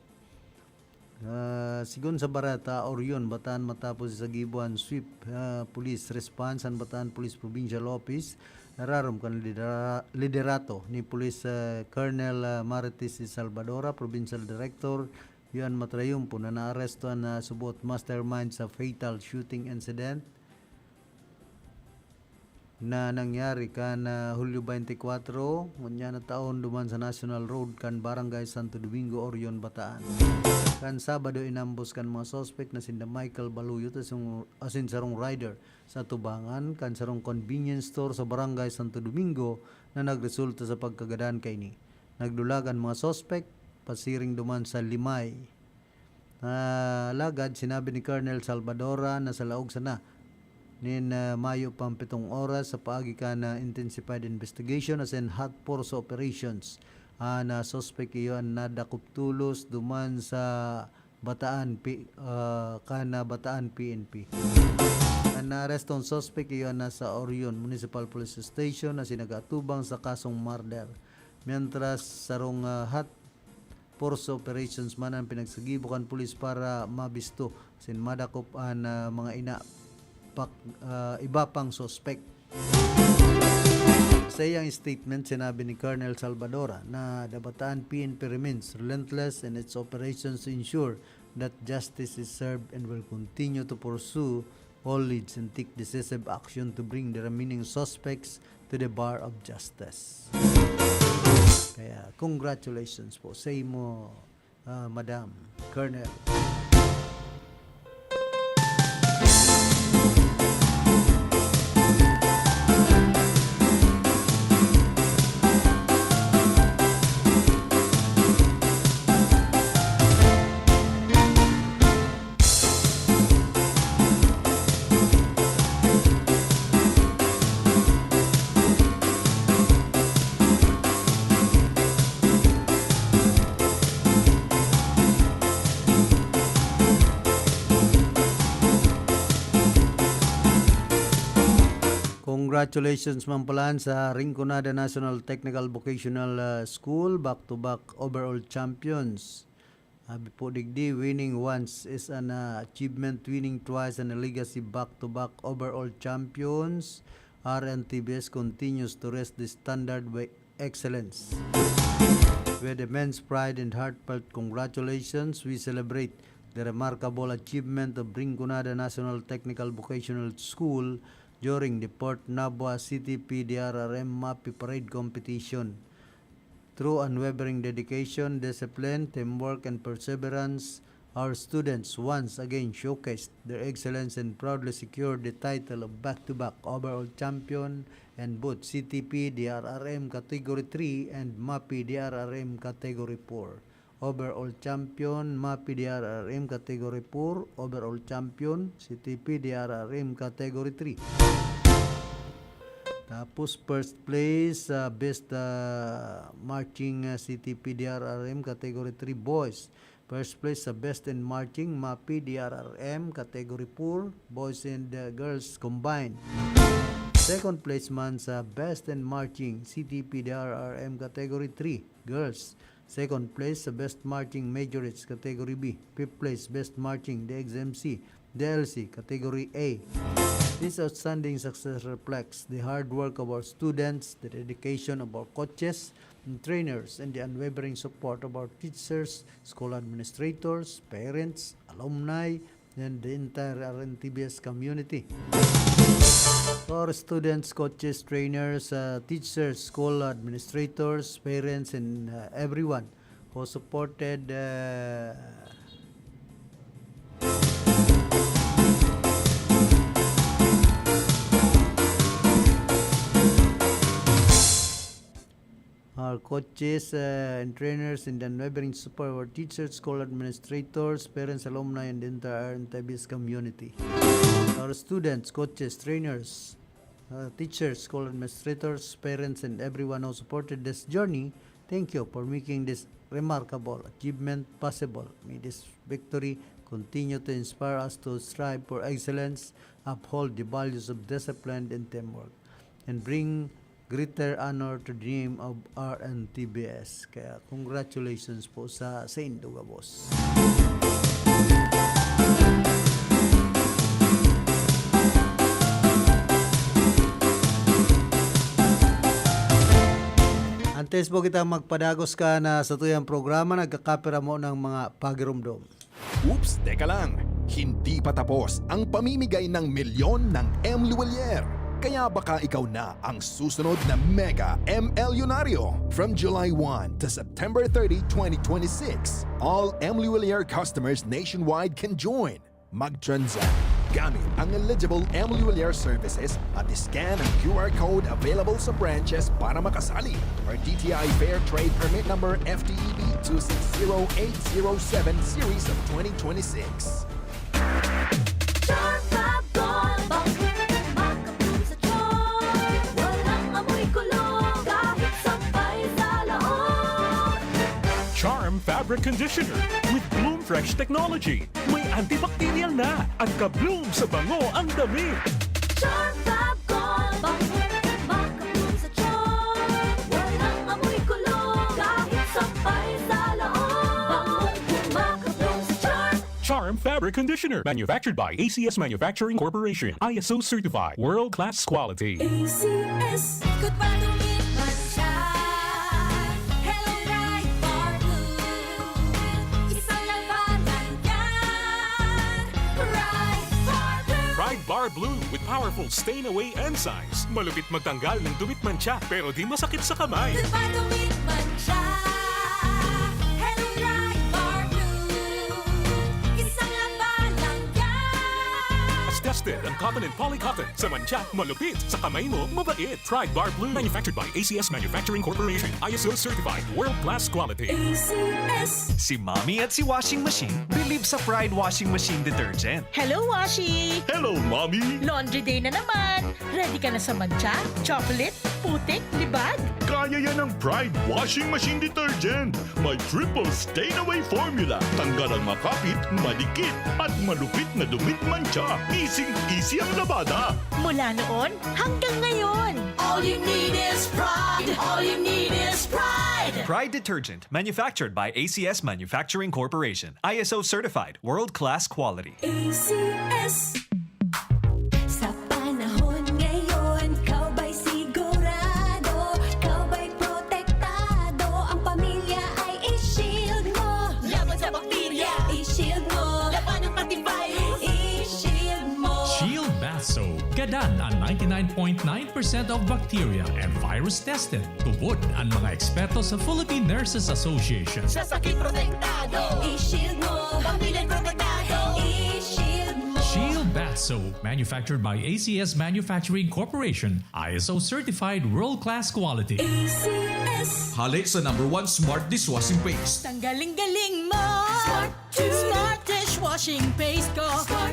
Ah, sigon sa bareta, Orion, Bataan matapos isagibo an sweep, ah, police response an Bataan Police Provincial Office, nararom kan lidera-, liderato ni Police, ah, Colonel, ah, Marites de Salvadora, Provincial Director, Yuan Matrayumpo, na naaresto an, ah, subot mastermind sa fatal shooting incident na nangyari kan, ah, Hulyo twenty-four, ngunyan na taon, duman sa National Road kan Barangay Santo Domingo, Orion, Bataan. Kan Sabado, inambos kan mga suspek na sinda Michael Baluyot asin, asin sarong rider sa atubangan kan sarong convenience store sa Barangay Santo Domingo na nagresulta sa pagkagadan kaini. Nagdulag an mga suspek pasiring duman sa Limay. Ah, alagad sinabi ni Colonel Salvadora na sa laog sana nin, ah, mayo pang pitong oras sa paagi kan, ah, intensified investigation asin hot pursuit operations, an, ah, suspek iyo an nadakop tolos duman sa Bataan P-, ah, kan, ah, Bataan P N P. An naarestong suspek iyo an nasa Orion Municipal Police Station asin nag-aatubang sa kasong murder, mientras sarong, ah, hot pursuit operations man an pinagsagibo kan pulis para mabisto asin madakop an, ah, mga ina pak-, ah, iba pang suspek. Sa iyang statement, sinabi ni Colonel Salvadora na the Bataan P N P remains relentless in its operations to ensure that justice is served and will continue to pursue all leads and take decisive action to bring the remaining suspects to the bar of justice. Kaya, congratulations po sa imo, ah, Madam Colonel. Congratulations man pala sa Rinconada National Technical Vocational, ah, School, back-to-back overall champions. Sabi po digdi, winning once is an, ah, achievement, winning twice and a legacy, back-to-back overall champions. R N T B S continues to raise the standard by excellence. With immense pride and heartfelt congratulations, we celebrate the remarkable achievement of Rinconada National Technical Vocational School during the fourth Nabua C T P D R R M MAPI Parade Competition. Through unwavering dedication, discipline, teamwork, and perseverance, our students once again showcased their excellence and proudly secured the title of back-to-back overall champion in both C T P D R R M Category three and MAPI D R R M Category four. Overall champion, MAPI D R R M Category four. Overall champion, C T P D R R M Category three. Tapos first place, ah, best, ah, marching, ah, C T P D R R M Category three boys. First place sa best in marching, MAPI D R R M Category four, boys and, ah, girls combined. Second place man sa best in marching, C T P D R R M Category three, girls. Second place sa best marching majorettes, Category B. Fifth place, best marching, D X M C, D L C, Category A. This outstanding success reflects the hard work of our students, the dedication of our coaches and trainers, and the unwavering support of our teachers, school administrators, parents, alumni, and the entire R N T B S community. To our students, coaches, trainers, uh, teachers, school administrators, parents, and, uh, everyone who supported, uh, our coaches, uh, and trainers, and the unwavering support of our teachers, school administrators, parents, alumni, and the entire R N T B S community. Our students, coaches, trainers, uh, teachers, school administrators, parents, and everyone who supported this journey, thank you for making this remarkable achievement possible. May this victory continue to inspire us to strive for excellence, uphold the values of discipline and teamwork, and bring greater honor to the name of R N T B S. Kaya congratulations po sa, sa indo gabos. Antes po kita magpadagos kan satuyang programa, nagkakapira mo ng mga pagirumdom. Oops, teka lang. Hindi pa tapos ang pamimigay ng milyon ng M. Luwilier. Kaya baka ikaw na ang susunod na mega M. Lyonaryo. From July one to September thirty, twenty twenty-six, all M. Luwilier customers nationwide can join. Mag-transact gamit ang eligible M. Luwilier services at scan ang Q R code available sa branches para makasali. Or D T I Fair Trade Permit Number F T E B two six zero eight zero seven series of twenty twenty-six. Sharp Fab Gold, bangko makabloom sa Charm. Walang amoy kulog, kahit sampay sa laog. Charm Fabric Conditioner with Bloom Fresh Technology. May antibacterial na at ka-bloom sa bango ang damit. Charm Fab Gold, bangko makabloom sa Charm. Walang amoy kulog, kahit sampay sa laog. Bangong makabloom sa Charm. Charm Fabric Conditioner, manufactured by A C S Manufacturing Corporation, I S O certified, world-class quality. A C S. Ikot pa, dumit man siya. Hello, Pride Bar Blue. Isang labanan yan. Pride Bar Blue. Pride Bar Blue with powerful stain away enzymes. Malupit magtanggal ng dumit mantsa, pero di masakit sa kamay. Ikot pa, dumit man siya. Hello, Pride Bar Blue. Isang labanan yan. Tested ang cotton and polycotton. Sa mantsa, malupit. Sa kamay mo, mabait. Pride Bar Blue. Manufactured by A C S Manufacturing Corporation. I S O certified. World class quality. A C S. Si Mommy at si Washing Machine believe sa Pride Washing Machine Detergent. Hello, Washi! Hello, Mommy! Laundry day na naman! Ready ka na sa mantsa, chocolate, putik, libag? Kaya yan ng Pride Washing Machine Detergent. May triple stain away formula. Tanggal ang makapit, madikit, at malupit na dumit mantsa. Easy-easy ang labada. Mula noon hanggang ngayon. All you need is Pride. All you need is Pride. Pride Detergent, manufactured by A C S Manufacturing Corporation. I S O certified, world-class quality. A C S. Sa panahon ngayon, ikaw ba'y sigurado? Ikaw ba'y protektado? Ang pamilya ay i-shield mo. Laban sa bakterya, i-shield mo. Labanan pati virus, i-shield mo. Shield Bath Soap. Ka Tan ang ninety-nine point nine percent of bacteria and virus tested. Tubod ang mga eksperto sa Philippine Nurses Association. Sa sakit protektado. I-shield mo. Pamilya protektado. I-shield mo. Shield Bath Soap, manufactured by A C S Manufacturing Corporation, I S O certified world-class quality. A C S. Hale sa number one smart dishwashing paste. Tanggaling-galing mo. Smart. Smart dishwashing paste ko. Smart.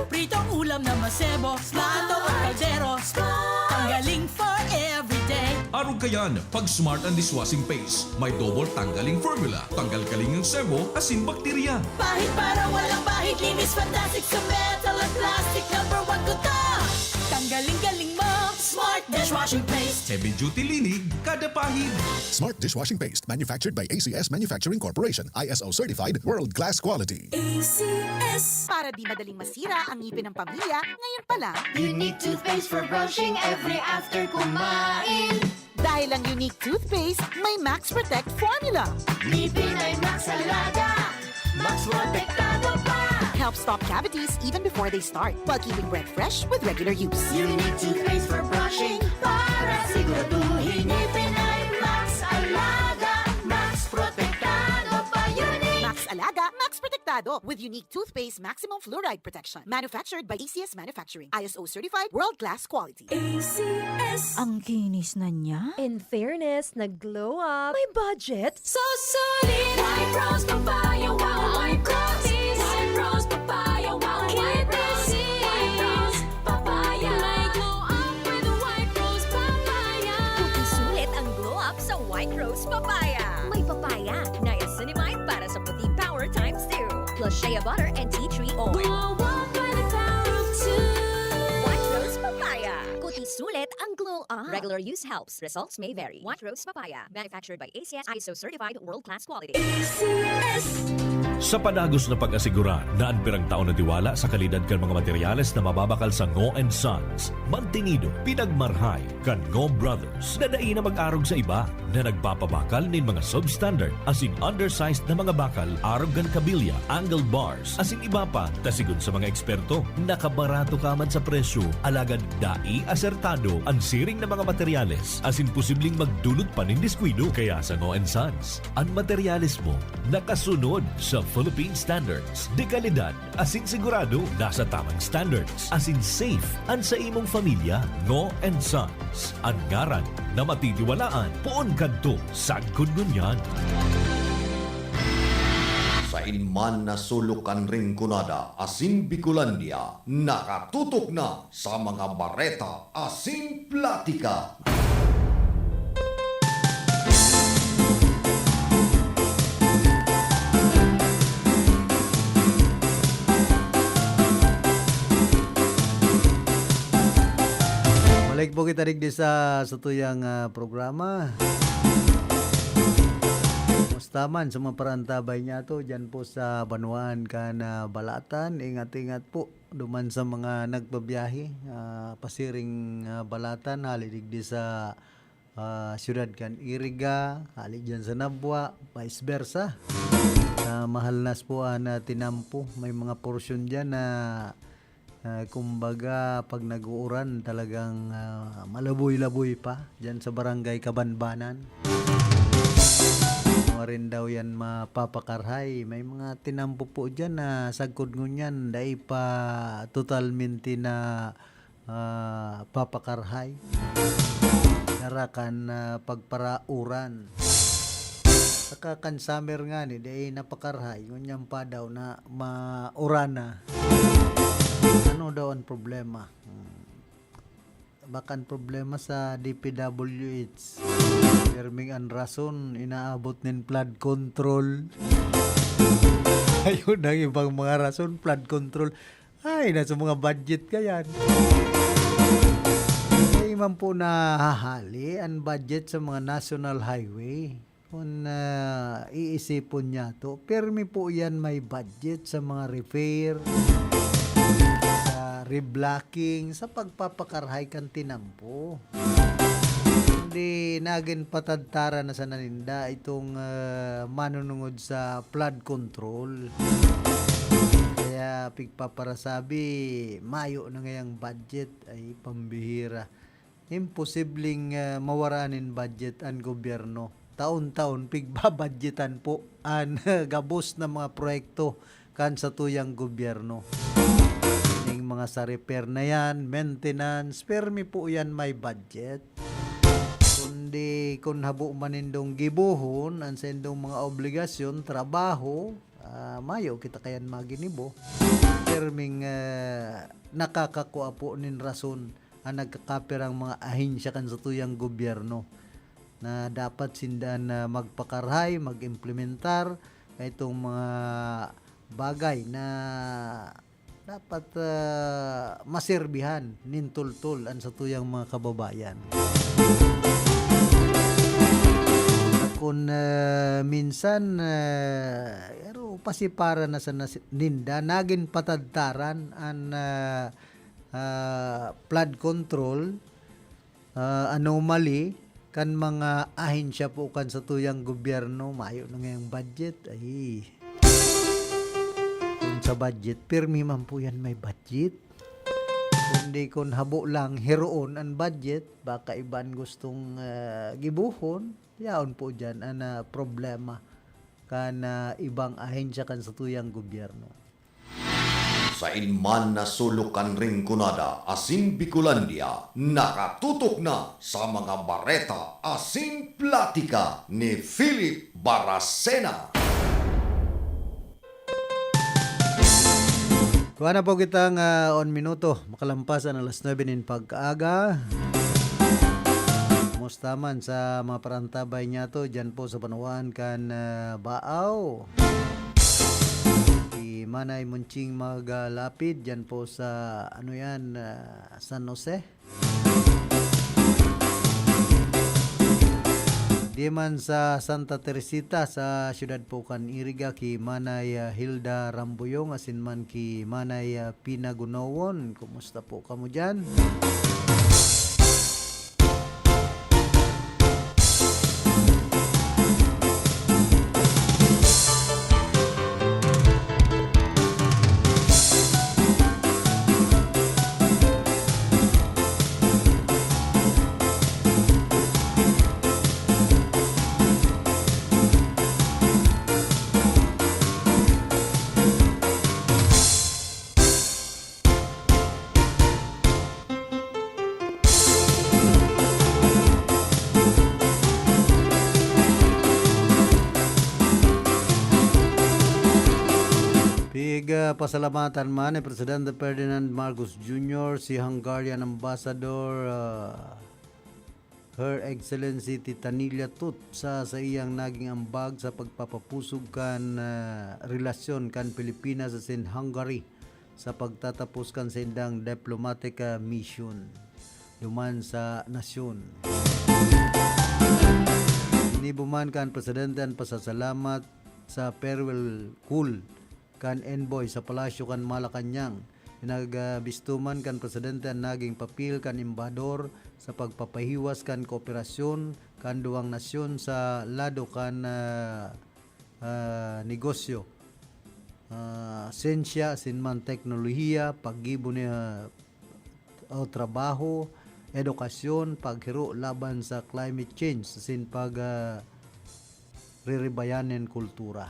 Pritong ulam na masebo, plato o kaldero. Ang galing for everyday. Arog kayan, pag Smart ang dishwashing paste, may double tanggaling formula, tanggal kaling ang sebo, asin bakterya. Pahid para walang bahid, linis fantastic sa metal at plastic. Number one ko to. Tanggaling-galing mo, Smart dishwashing paste. Heavy duty linig, kada pahid. Smart dishwashing paste, manufactured by A C S Manufacturing Corporation, I S O certified, world class quality. A C S. Para di madaling masira ang ngipin ng pamilya, ngayon pa lang. Unique toothpaste for brushing every after kumain. Dahil ang Unique Toothpaste may Max Protect Formula. Ngipin ay Max Alaga, Max Protektado pa. Help stop cavities even before they start, while keeping breath fresh with regular use. Unique Toothpaste for brushing, para siguraduhin ngipin ay Max Alaga, Max Protektado pa. Unique. Max Alaga, Max Protektado, with Unique Toothpaste Maximum Fluoride Protection. Manufactured by A C S Manufacturing. I S O certified, world class quality. A C S. Ang kinis na niya. In fairness, nag-glow up. May budget. So solid! White Rose Papaya, wow, White Rose! White Rose Papaya, wow, White Rose! White Rose Papaya. May glow up with White Rose Papaya. Puti sulit ang glow up sa White Rose Papaya. May papaya, niacinamide para sa puti power times two. Plus shea butter and tea tree oil. Glow up by the power of two. White Rose Papaya. Puti sulit ang glow up. Regular use helps. Results may vary. White Rose Papaya. Manufactured by A C S, I S O certified, world-class quality. A C S. Sa padagos na pag-asigurar na an pirang taon na tiwala sa kalidad kan mga materyales na mababakal sa Ngo and Sons, mantinido, pinagmarhay kan Ngo Brothers na dai na mag-arog sa iba na nagpapabakal nin mga substandard asin undersized na mga bakal arog kan kabilya, angle bars, asin iba pa, ta sigon sa mga eksperto, nakabarato ka man sa presyo, alagad dai asertado an siring na mga materyales asin posibleng magdulot pa nin diskuido. Kaya sa Ngo and Sons, an materyales mo nakasunod sa Philippine standards de kalidad asin sigurado nasa tamang standards asin safe an sa imong pamilya. Ngo and Sons, an ngaran na matitiwalaan poon kadto sagkod ngunyan. Sain man na sulok kan Rinconada asin Bicolandia, nakatutok na sa mga bareta asin platika. Balik po kita digdi sa satuyang, ah, programa. Kumusta man sa mga parantabay niyato diyan po sa banwaan kan, ah, Balatan? Ingat-ingat po duman sa mga nagbabiyahe, ah, pasiring, ah, Balatan, hali digdi sa, ah, siyudad kan Iriga, hali diyan sa Nabua, vice versa. Sa Mahalnas po, ah, na tinampo, may mga porsyon diyan na, ah, kumbaga, pag nag-uuran, talagang, ah, malaboy-laboy pa diyan sa Barangay Kabanbanan. Marin daw yan mapapakarhay. May mga tinampo po diyan na sagkod ngunyan, dai pa totalmente na, ah, papakarhay. Dara kan, ah, pagparauran. Saka kan summer ngani, dai napakarhay. Ngunyan pa daw na mauran na. Ano daw ang problema? Hmm. Baka ang problema sa D P W H. Pirming an rason, inaabot nin flood control. Ayun ang ibang mga rason, flood control. Ay, nasa mga budget ka yan. Dai man po nahahali ang budget sa mga national highway. Kung, ah, iisipon niyato, pirmi po yan may budget sa mga repair, sa reblocking, sa pagpapakarhay kan tinampo. Kundi nagin patadtaran na sana ninda itong, ah, manunungod sa flood control. Kaya ah, pigpaparasabi, mayo na ngayang budget, ay pambihira. Imposibleng, ah, mawara nin budget an gobyerno. Taon-taon pigbabudgetan po an gabos na mga proyekto kan satuyang gobyerno. Ning mga sa repair na yan, maintenance, permi po yan may budget. Kundi kun habo man nindong gibohon an saindong mga obligasyon, trabaho, ah, mayo kita kayan maginibo. Perming, ah, nakakakua po nin rason an nagkakapirang mga ahensya kan satuyang gobyerno na dapat sinda na magpakarahay, mag-implementar kaitong mga bagay na dapat, ah, maserbihan nin tultol an satuyang mga kababayan. Kun, ah, minsan, ah, pero pasiparan na sana si-, ninda, nagin patadtaran an, ah, ah, flood control, ah, anomaly kan mga ahensya po kan satuyang gobyerno. Mayo na ngayang budget. Ay, kun sa budget, pirmi man po yan may budget. Kundi kun habo lang, hiroon an budget, baka iban gustong, ah, gibohon, yaon po dyan an, ah, problema kan, ah, ibang ahensya kan satuyang gobyerno. Sain man na sulok kan Rinconada asin Bicolandia, nakatutok na sa mga bareta asin platika ni Philip Baracena. Kuha na po kitang, ah, on minuto, makalampas an alas nuebe nin pag-aga. Kumusta man sa mga parantabay niyato dyan po sa banwaan kan, ah, Baao? Si Manay Monching Magalapid dyan po sa, ano yan, ah, San Jose. Di man sa Santa Teresita, sa siyudad po kan Iriga, ki Manay, ah, Hilda Rambuyong, asin man ki Manay, ah, Pina Gunowon. Kumusta po kamo diyan? Pig, ah, pasalamatan man ni Presidente Ferdinand Marcos Junior si Hungarian Ambassador, ah, Her Excellency Titanilia Tut sa saiyang naging ambag sa pagpapapusog kan, ah, relasyon kan Pilipinas asin Hungary sa pagtatapos kan saindang diplomatic, ah, mission duman sa nasyon. Ginibo man kan Presidente an pasasalamat sa farewell call kan envoy sa Palasyo kan Malacañang. Pinagbisto man kan Presidente an naging papel kan embahador sa pagpapahiwas kan kooperasyon kan duwang nasyon sa lado kan, ah, ah, negosyo, ah, siyensya, asin man teknolohiya, paggibo ni, ah, o trabaho, edukasyon, paghiro laban sa climate change, asin pag, ah, riribayan nin kultura.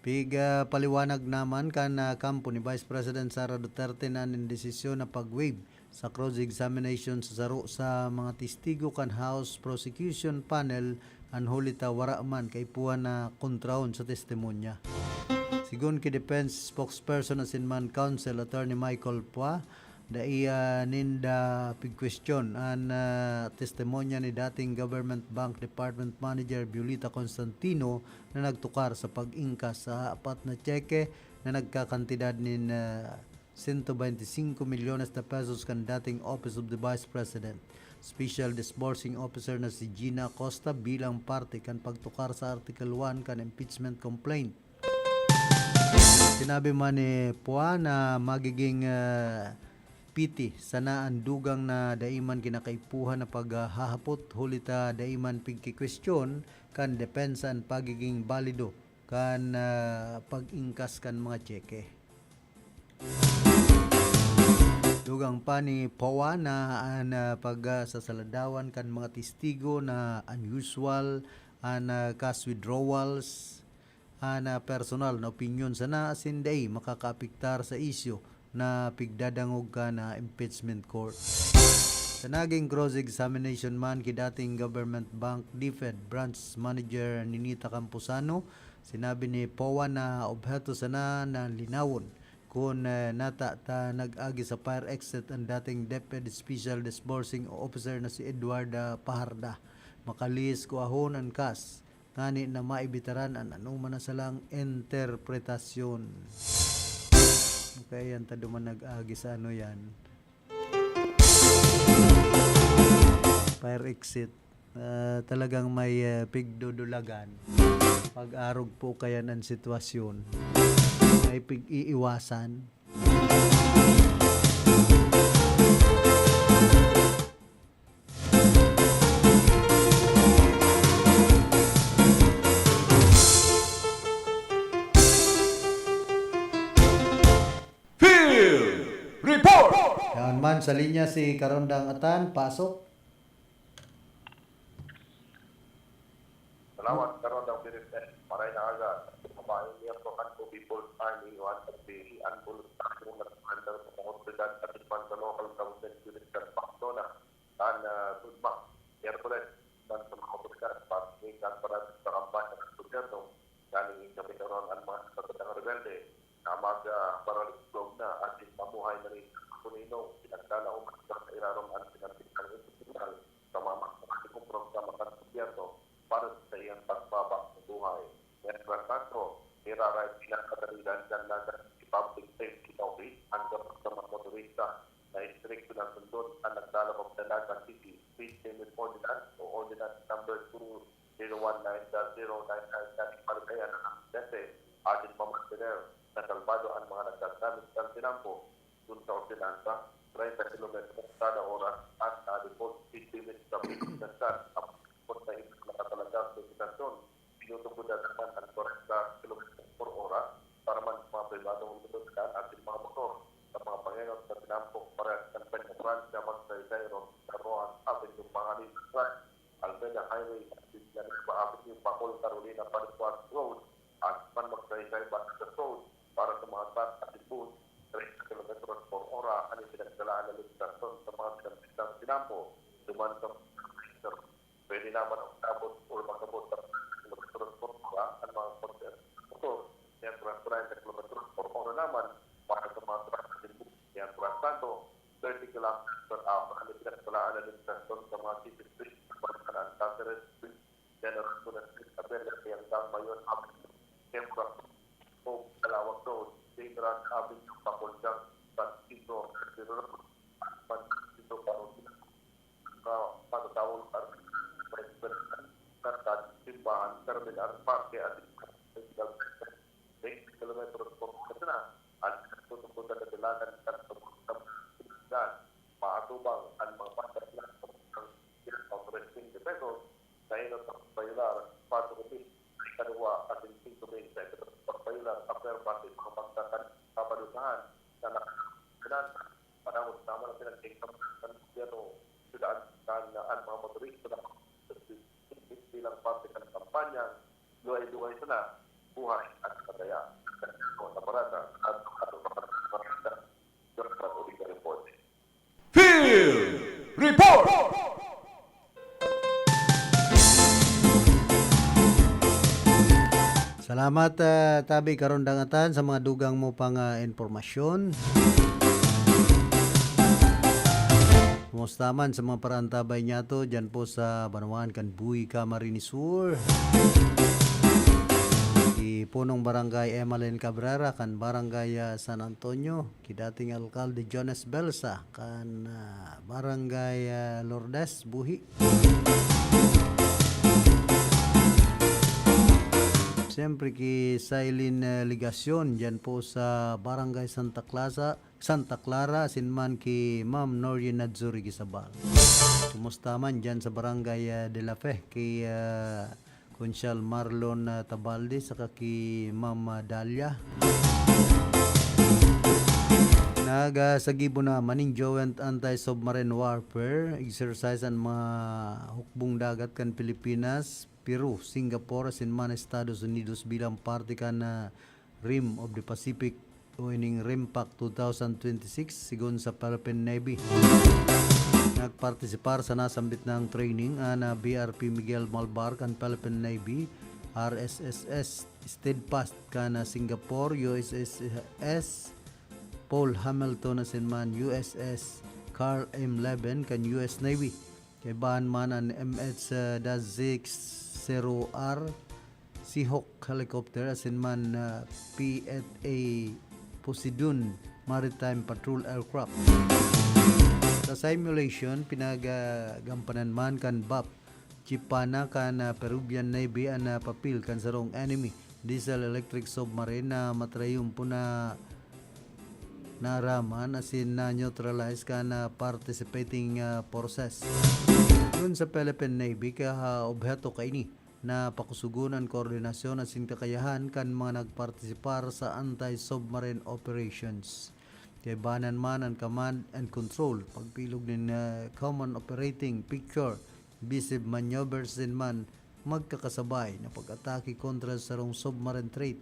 Pig, ah, paliwanag naman kan, ah, kampo ni Vice President Sara Duterte na nin desisyon na pag-waive sa cross-examination sa saro sa mga testigo kan House Prosecution Panel an huli ta wara man kaipuhan na kontrahon sa testimonya. Sigon ki defense spokesperson asin man counsel Attorney Michael Pua, dai, ah, ninda pigkwestiyon an, ah, testimonya ni dating Government Bank Department Manager Violeta Constantino na nagtukar sa pag-ingkas sa apat na tseke na nagkakantidad nin, ah, sento bente singko milyones na pesos kan dating Office of the Vice President Special Disbursing Officer na si Gina Acosta bilang parte kan pagtukar sa Article one kan impeachment complaint. Sinabi man ni Pua na magiging, ah, City sana an dugang na dai man kinakaipuhan na paghahapot, huli ta dai man pigkikwestiyon kan depensa an pagiging balido kan, ah, pag-ingkas kan mga tseke. Dugang pa ni Powa na an, ah, pagsasaladawan kan mga testigo na unusual an, ah, cash withdrawals, an, ah, personal na opinyon sana asin dai makakaapektar sa isyu na pigdadangog kan, ah, impeachment court. Sa naging cross-examination man ki dating Government Bank DepEd Branch Manager Ninita Camposano, sinabi ni Powa na obheto sana na linawon kun, eh, nata ta nag-agi sa fire exit an dating DepEd Special Disbursing Officer na si Edward, ah, Paharda. Makalihis kuahon an cash ngani na maibitaran an anoman na salang interpretasyon. Okay, yan ta duman nag-agi sa ano yan. Fire exit. Ah, talagang may, eh, pigdudulagan. Pag-arog po kaya ng sitwasyon, may pig-iiwasan. Field Report! Yaon man sa linya si Karondang Atan, pasok. Salamat, Karondang Philip. Maray na aga. Mga miyembro kan People's Army, Juan Pagpili, an voluntaryo na surrender sa mga otoridad at iban sa local government unit kan Pamplona, kan, ah, Sudma, Miyerkules, iban sa mga otoridad, para sa kampanya ng gobyerno. Ganing igkapit oron an mga nagkakatang rebelde na mag, ah, baralog na asin mamuhay na rin sa kuninong pinagdalaw sa irarom an pinagpitang institusyonal sa mga magkakatikumpro sa mga gobyerno para sa iyang pagbaba ng buhay. Mientras tanto, niraray pinakadalidan kan Naga City Public Safety Office ang gabos sa mga motorista na istrikto na sundon ang naglalabag sa Naga City Speed Limit Ordinance o Ordinance Number two zero one nine dash zero nine nine na ipaligayan ng aksidente asin mamantener na kalmado an mga naggagamit kan tinampo. Kun sa ordinansa, treinta kilometro kada oras an, ah, default speed limit sa bilog na syudad. Ang pagkot na ito nakatalaga sa sitwasyon, tinutukodan naman ang kwarenta kilometro por ora para man sa mga pribadong otoridad asin mga motor. Sa mga pangenot sa tinampo, parehas kan Peña Francia, Magsaysay, Roman Avenue, Panganiban Drive, Almeda Highway, Villanueva Avenue, Pacol, Carolina, Panicuas Road, at Pan Magsaysay, Batangas Road. Para sa mga truck at bus, treinta kilometros por ora an ipinagkalaan na limitasyon sa mga sinambitang tinampo. Duman sa pwede naman umabot o mag-abot sa kilometros por ora an mga kotse at motor. Mientras treinta kilometros por ora naman para sa mga truck at bus. Mientras tanto, thirty kilometers per hour ang ipinagkalaan na limitasyon sa mga city streets sa Balikan, Caceres Street, General Luna Street, Abella, Triangle, Mayon Avenue, Kembra, Hope, Calawag Road, General Avenue, Papulyang, San Isidro, Road, San Isidro, Parokya, ka, Patatawag, Armenia, Simbahan, Terminal, Parke, at Kilometros por hora na an nagtutubotan na dalagan kan tumutang na maatubang an mga pantas na ang authorized twenty pesos, sa inot sa pagbayular, patro mil, ikaduwa, asin singko mil sa inot sa pagbayular, after pati mga pagkakan kapadusahan na nakakanasa. Panahon naman ang pinagkikita ng gobyerno, sila ang, ang, ang mga motorista na bilang parte kan kampanya, luhay-luhay sana, buhay at madaya. Sa Barata, at sa Barata, Field Report! Salamat, ah, tabi Karondang Atan, sa mga dugang mo pang, ah, impormasyon. Kumusta man sa mga paraantabay niyato dyan po sa banwaan kan Buhi, Camarines Sur? Ki Punong Barangay Emmaline Cabrera kan Barangay, ah, San Antonio, ki dating Alkalde Jones Belsa kan, ah, Barangay, ah, Lourdes, Buhi. Siyempre ki Silene, ah, Legacion, diyan po sa Barangay Santa Clara, Santa Clara, asin man ki Ma'am Noreen Nadzuri Gisabal. Kumusta man diyan sa Barangay, ah, de la Fe, ki, ah, Konsyal Marlon, ah, Tabalde, saka ki Ma'am, ah, Dalia. Nagasagibo na man nin joint anti-submarine warfare exercise an mga hukbong dagat kan Pilipinas, Peru, Singapore, asin man Estados Unidos bilang parte kan, ah, Rim of the Pacific o ining RIMPAC two thousand twenty-six, sigon sa Philippine Navy. Nagpartisipar sa nasambit na training an, ah, B R P Miguel Malvar kan Philippine Navy, R S S S Steadfast kan, ah, Singapore, U S S S Paul Hamilton asin man U S S Carl M Levin kan U S Navy. Kaibahan man an M H dash six zero R Seahawk helicopter asin man, ah, P F A Poseidon maritime patrol aircraft. Sa simulation, pinagagampanan man kan BAP Chipana kan, ah, Peruvian Navy an, ah, papel kan sarong enemy diesel electric submarine na matrayumpo na naaraman asin na-neutralize kan, ah, participating, ah, forces. Yun sa Philippine Navy, ka, ah, obheto kaini na pakusugon an koordinasyon asin kakayahan kan mga nagpartisipar sa anti-submarine operations. Kaibahan man an command and control, pagbilog nin, ah, common operating picture, evasive maneuvers asin man magkakasabay na pag-atake kontra sa sarong submarine threat.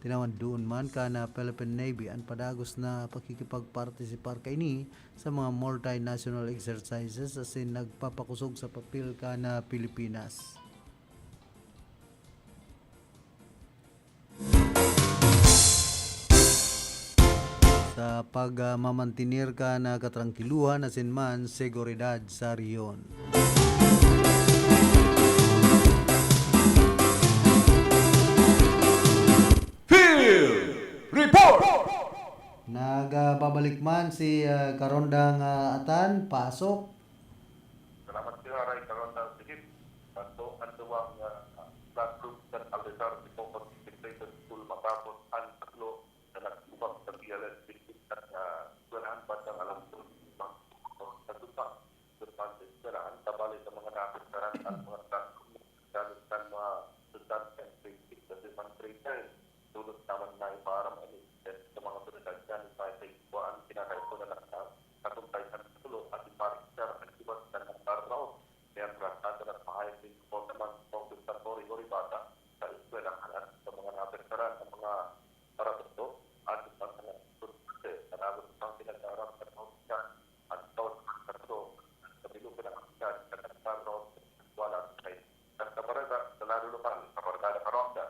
Tinawan duon man kan Philippine Navy an padagos na pakikipagpartisipar kaini sa mga multinational exercises asin nagpapakosog sa papel kan Pilipinas. Sa pag, ah, mamantener kan, ah, katrangkiluhan asin man seguridad sa rehiyon. Field Report! Nagbabalik man si, ah, Karondang, ah, Atan, pasok. Salamat, Sir Aray Karondang Sigit. Sa to, ang duwang, ah, classroom sa Aldesar Sipocot Integrated School matapos ang tatlo na nagtubak sa B L S district at, ah, eskwelahan bandang alas dos sa dupa. Durante eskwelahan, tabali sa mga naapektaran ang mga classroom gamit kan mga estudyante ang grade six at limang grade nine. Dulot naman na ipaaram ang insidente sa mga otoridad gamit sa ipagkuhaan, kinakaipunan na sa katumpay kan tulo at ipariktar ang iba't ibang mga raot. Mientras tanto, nagpahayag nin report naman sa Congressman Cory Oribata sa eskwelahan at sa mga naapektaran ang mga paratukdo at sa mga estudyante na nagutang pinag-aaral sa kaunti at kaunti sa kabilugan ng aktividad sa nagkaroon sa wala sa kayo. At sa barangay, sa lalo lokal, sa barangay na Karonda,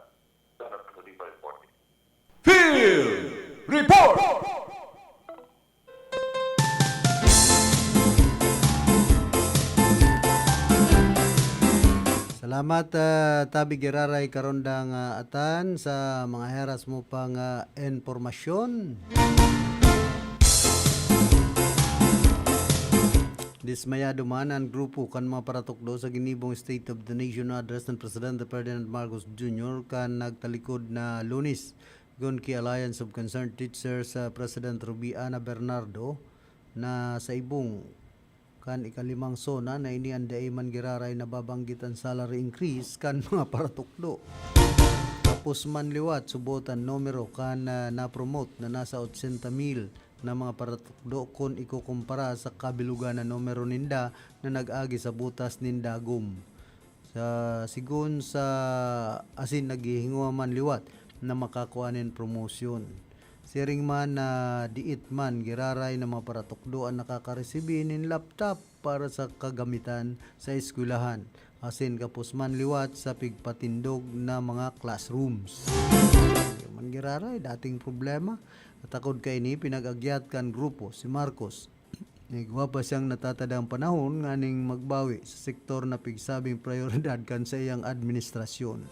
Jonathan Oliva reporting. Field Report! Salamat, ah, tabi giraray karondang, ah, atan sa mga heras mo pang, ah, impormasyon. Dismayado man an grupo kan mga paratukdo sa ginibong State of the Nation Address ni Presidente Ferdinand Marcos Junior kan nagtalikod na Lunes. Gun ki Alliance of Concerned Teachers, ah, President Ruby Ana Bernardo, na sa ibong kan ikalimang SONA na ini an dai man giraray nababanggit an salary increase kan mga paratukdo. Tapos man liwat, subot an numero kan, ah, na-promote na nasa otsenta mil na mga paratukdo kun ikukumpara sa kabilugan na numero ninda na nag-agi sa butas nin dagom. Sa, sigon sa asin naghihingowa man liwat na makakua nin promosyon. Siring man na diit man giraray na mga paratukdo an nakakaresibi nin laptop para sa kagamitan sa eskwelahan, asin gapos man liwat sa pigpatindog na mga classrooms. Iyo man giraray dating problema. Natakod kaini, pinag-agyat kan grupo si Marcos. Igwa pa siyang natatadang panahon nganing magbawi sa sektor na pigsabing prayoridad kan saiyang administrasyon.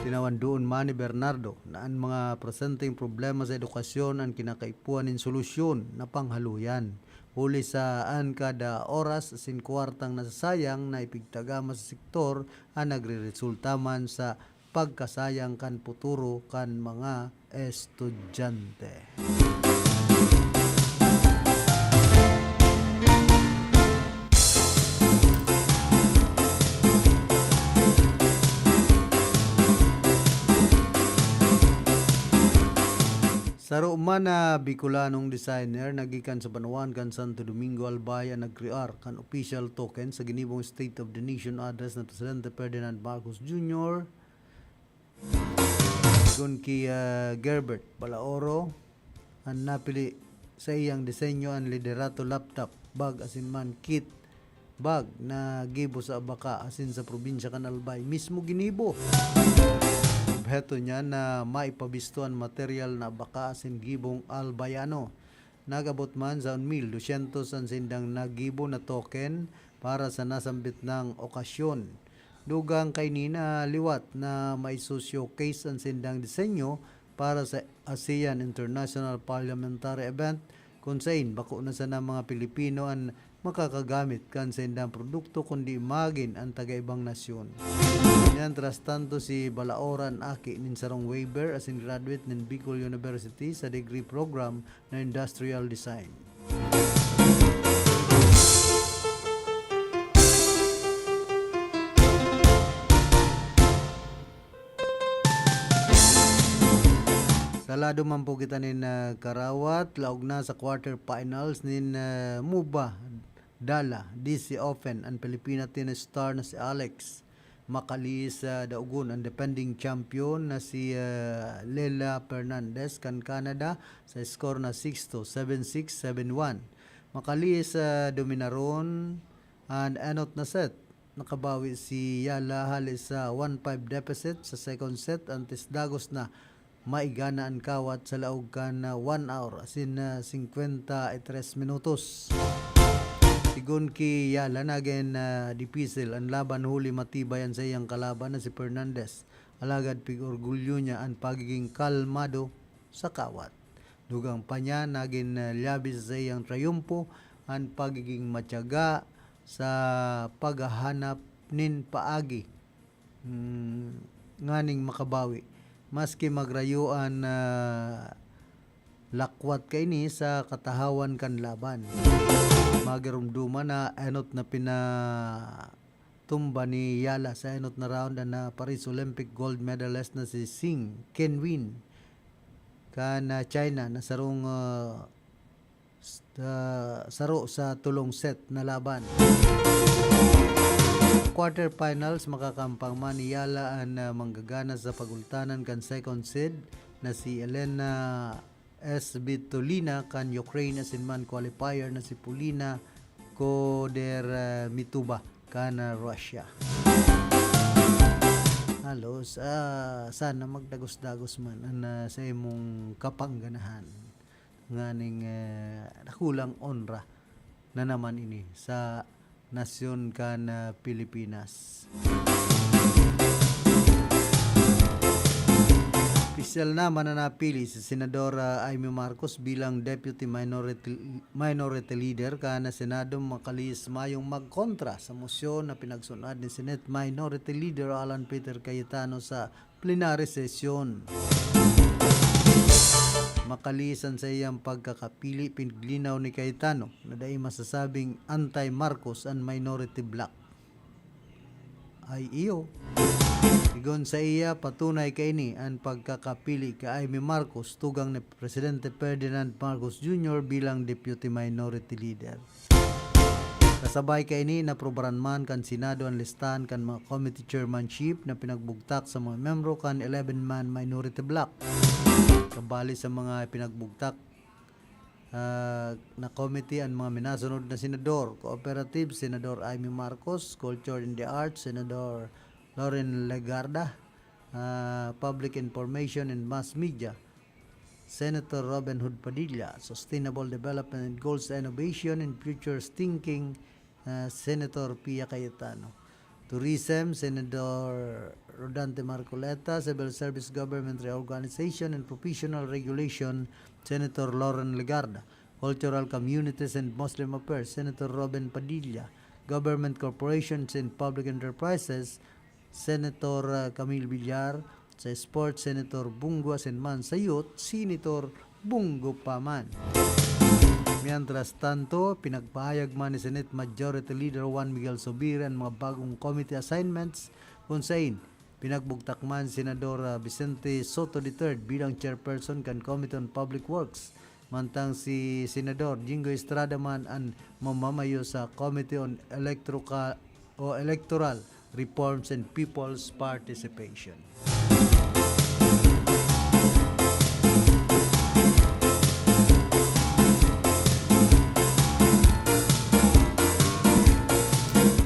Tinawan duon man ni Bernardo na an mga presenteng problema sa edukasyon an kinakaipuhan nin solusyon na panghaluyan, huli sa an kada oras asin kwartang nasasayang na ipigtagama sa sektor an nagreresulta man sa pagkasayang kan puturo kan mga estudyante. Saro man na Bicolanong designer na gikan sa banwaan kan Santo Domingo, Albay, an nagkrear kan official token sa ginibong State of the Nation Address ni Presidente Ferdinand Marcos Junior, sigon ki, ah, Gerbert Balaoro, an napili saiyang disenyo an Liderato Laptop Bag asin man kit bag na gibo sa Abaca asin sa probinsya kan Albay mismo ginibo. Obheto niya na maipabisto an materyal na Abaca asin gibong Albayano. Nag-abot man sa un mil dosyentos an sindang nagibo na token para sa nasambit nang okasyon. Dugang kaini na liwat na mai-showcase an sindang disenyo para sa ASEAN International Parliamentary Event, kun sain bako na sana mga Pilipino an makakagamit kan saindang produkto kundi magin an taga-ibang nasyon. Mientras tanto, si Balaor an aki nin sarong weaver asin graduate nin Bicol University sa degree program na Industrial Design. Sa lado man po kita nin, ah, karawat, laog na sa quarter finals nin, ah, MOBA Dala D C Open an Filipina tennis star na si Alex. Makalihis sa daogon an defending champion na si, ah, Lela Fernandez kan Canada sa score na six two, seven six, seven one. Makalihis sa dominaron an enot na set, nakabawi si Yala hali sa one five deficit sa second set antes dagos na maigana an kawat sa laog kan, ah, one hour asin, ah, singkwenta y tres minutos. Sigon ki Yala, nagin, ah, dipisil an laban huli matibay an saiyang kalaban na si Fernandez. Alagad pig-orgulyo niya an pagiging kalmado sa kawat. Dugang pa niya, nagin, ah, lyabe sa saiyang trayumpo an pagiging matyaga sa paghahanap nin paagi, mm, nganing makabawi, maski magrayo an, ah, lakwat kaini sa katahawan kan laban. Magiromdoman na enot na pinatumba ni Yala sa enot na round an, ah, Paris Olympic gold medalist na si Sing Qinwen kan, ah, China na sarong, ah, s-, ah, saro sa tulong set na laban. Quarter finals, makakampang man ni Yala an, ah, manggagana sa pagultanan kan second seed na si Elena Svitolina kan Ukraine asin man qualifier na si Polina Kudermetova kan, ah, Russia. Halos, ah, sana magdagos-dagos man an, ah, sa imong kapangganahan. Nganing, eh, dakulang onra na naman ini sa nasyon kan, ah, Pilipinas. Opisyal naman na napili si Senador, ah, Imee Marcos bilang Deputy Minority, Minority Leader kan Senado, makalihis mayong magkontra sa mosyon na pinagsunod ni Senate Minority Leader Alan Peter Cayetano sa plenary session. Makalihis an saiyang pagkakapili, pinaglinaw ni Cayetano na dai masasabing anti-Marcos an minority bloc. Ay iyo. Sigon saiya, patunay kaini an pagkakapili ki Imee Marcos, tugang ni Presidente Ferdinand Marcos Junior bilang Deputy Minority Leader. Kasabay kaini, naprobaran man kan Senado an listahan kan mga committee chairmanship na pinagbugtak sa mga miyembro kan eleven-man minority bloc. Kabali sa mga pinagbugtak, ah, na committee an mga minasunod na senador: Cooperative, Senador Imee Marcos; Culture and the Arts, Senador Loren Legarda; ah, Public Information and Mass Media, Senator Robin Hood Padilla; Sustainable Development and Goals, Innovation and Futures Thinking, ah, Senator Pia Cayetano; Tourism, Senador Rodante Marcoleta; Civil Service, Government Reorganization and Professional Regulation, Senator Loren Legarda; Cultural Communities and Muslim Affairs, Senator Robin Padilla; Government, Corporations and Public Enterprises, Senator, ah, Camille Villar, sa sports, Senator Bong Go asin man sa youth, Senator Bong Go pa man. Mientras tanto, pinagpahayag man ni Senate Majority Leader Juan Miguel Zubiri an mga bagong committee assignments, kun sain pinagbugtak man si Senador, ah, Vicente Sotto the third bilang chairperson kan Committee on Public Works, mantang si Senador Jinggoy Estrada man an mamamayo sa Committee on Electrica-, o Electoral Reforms and People's Participation.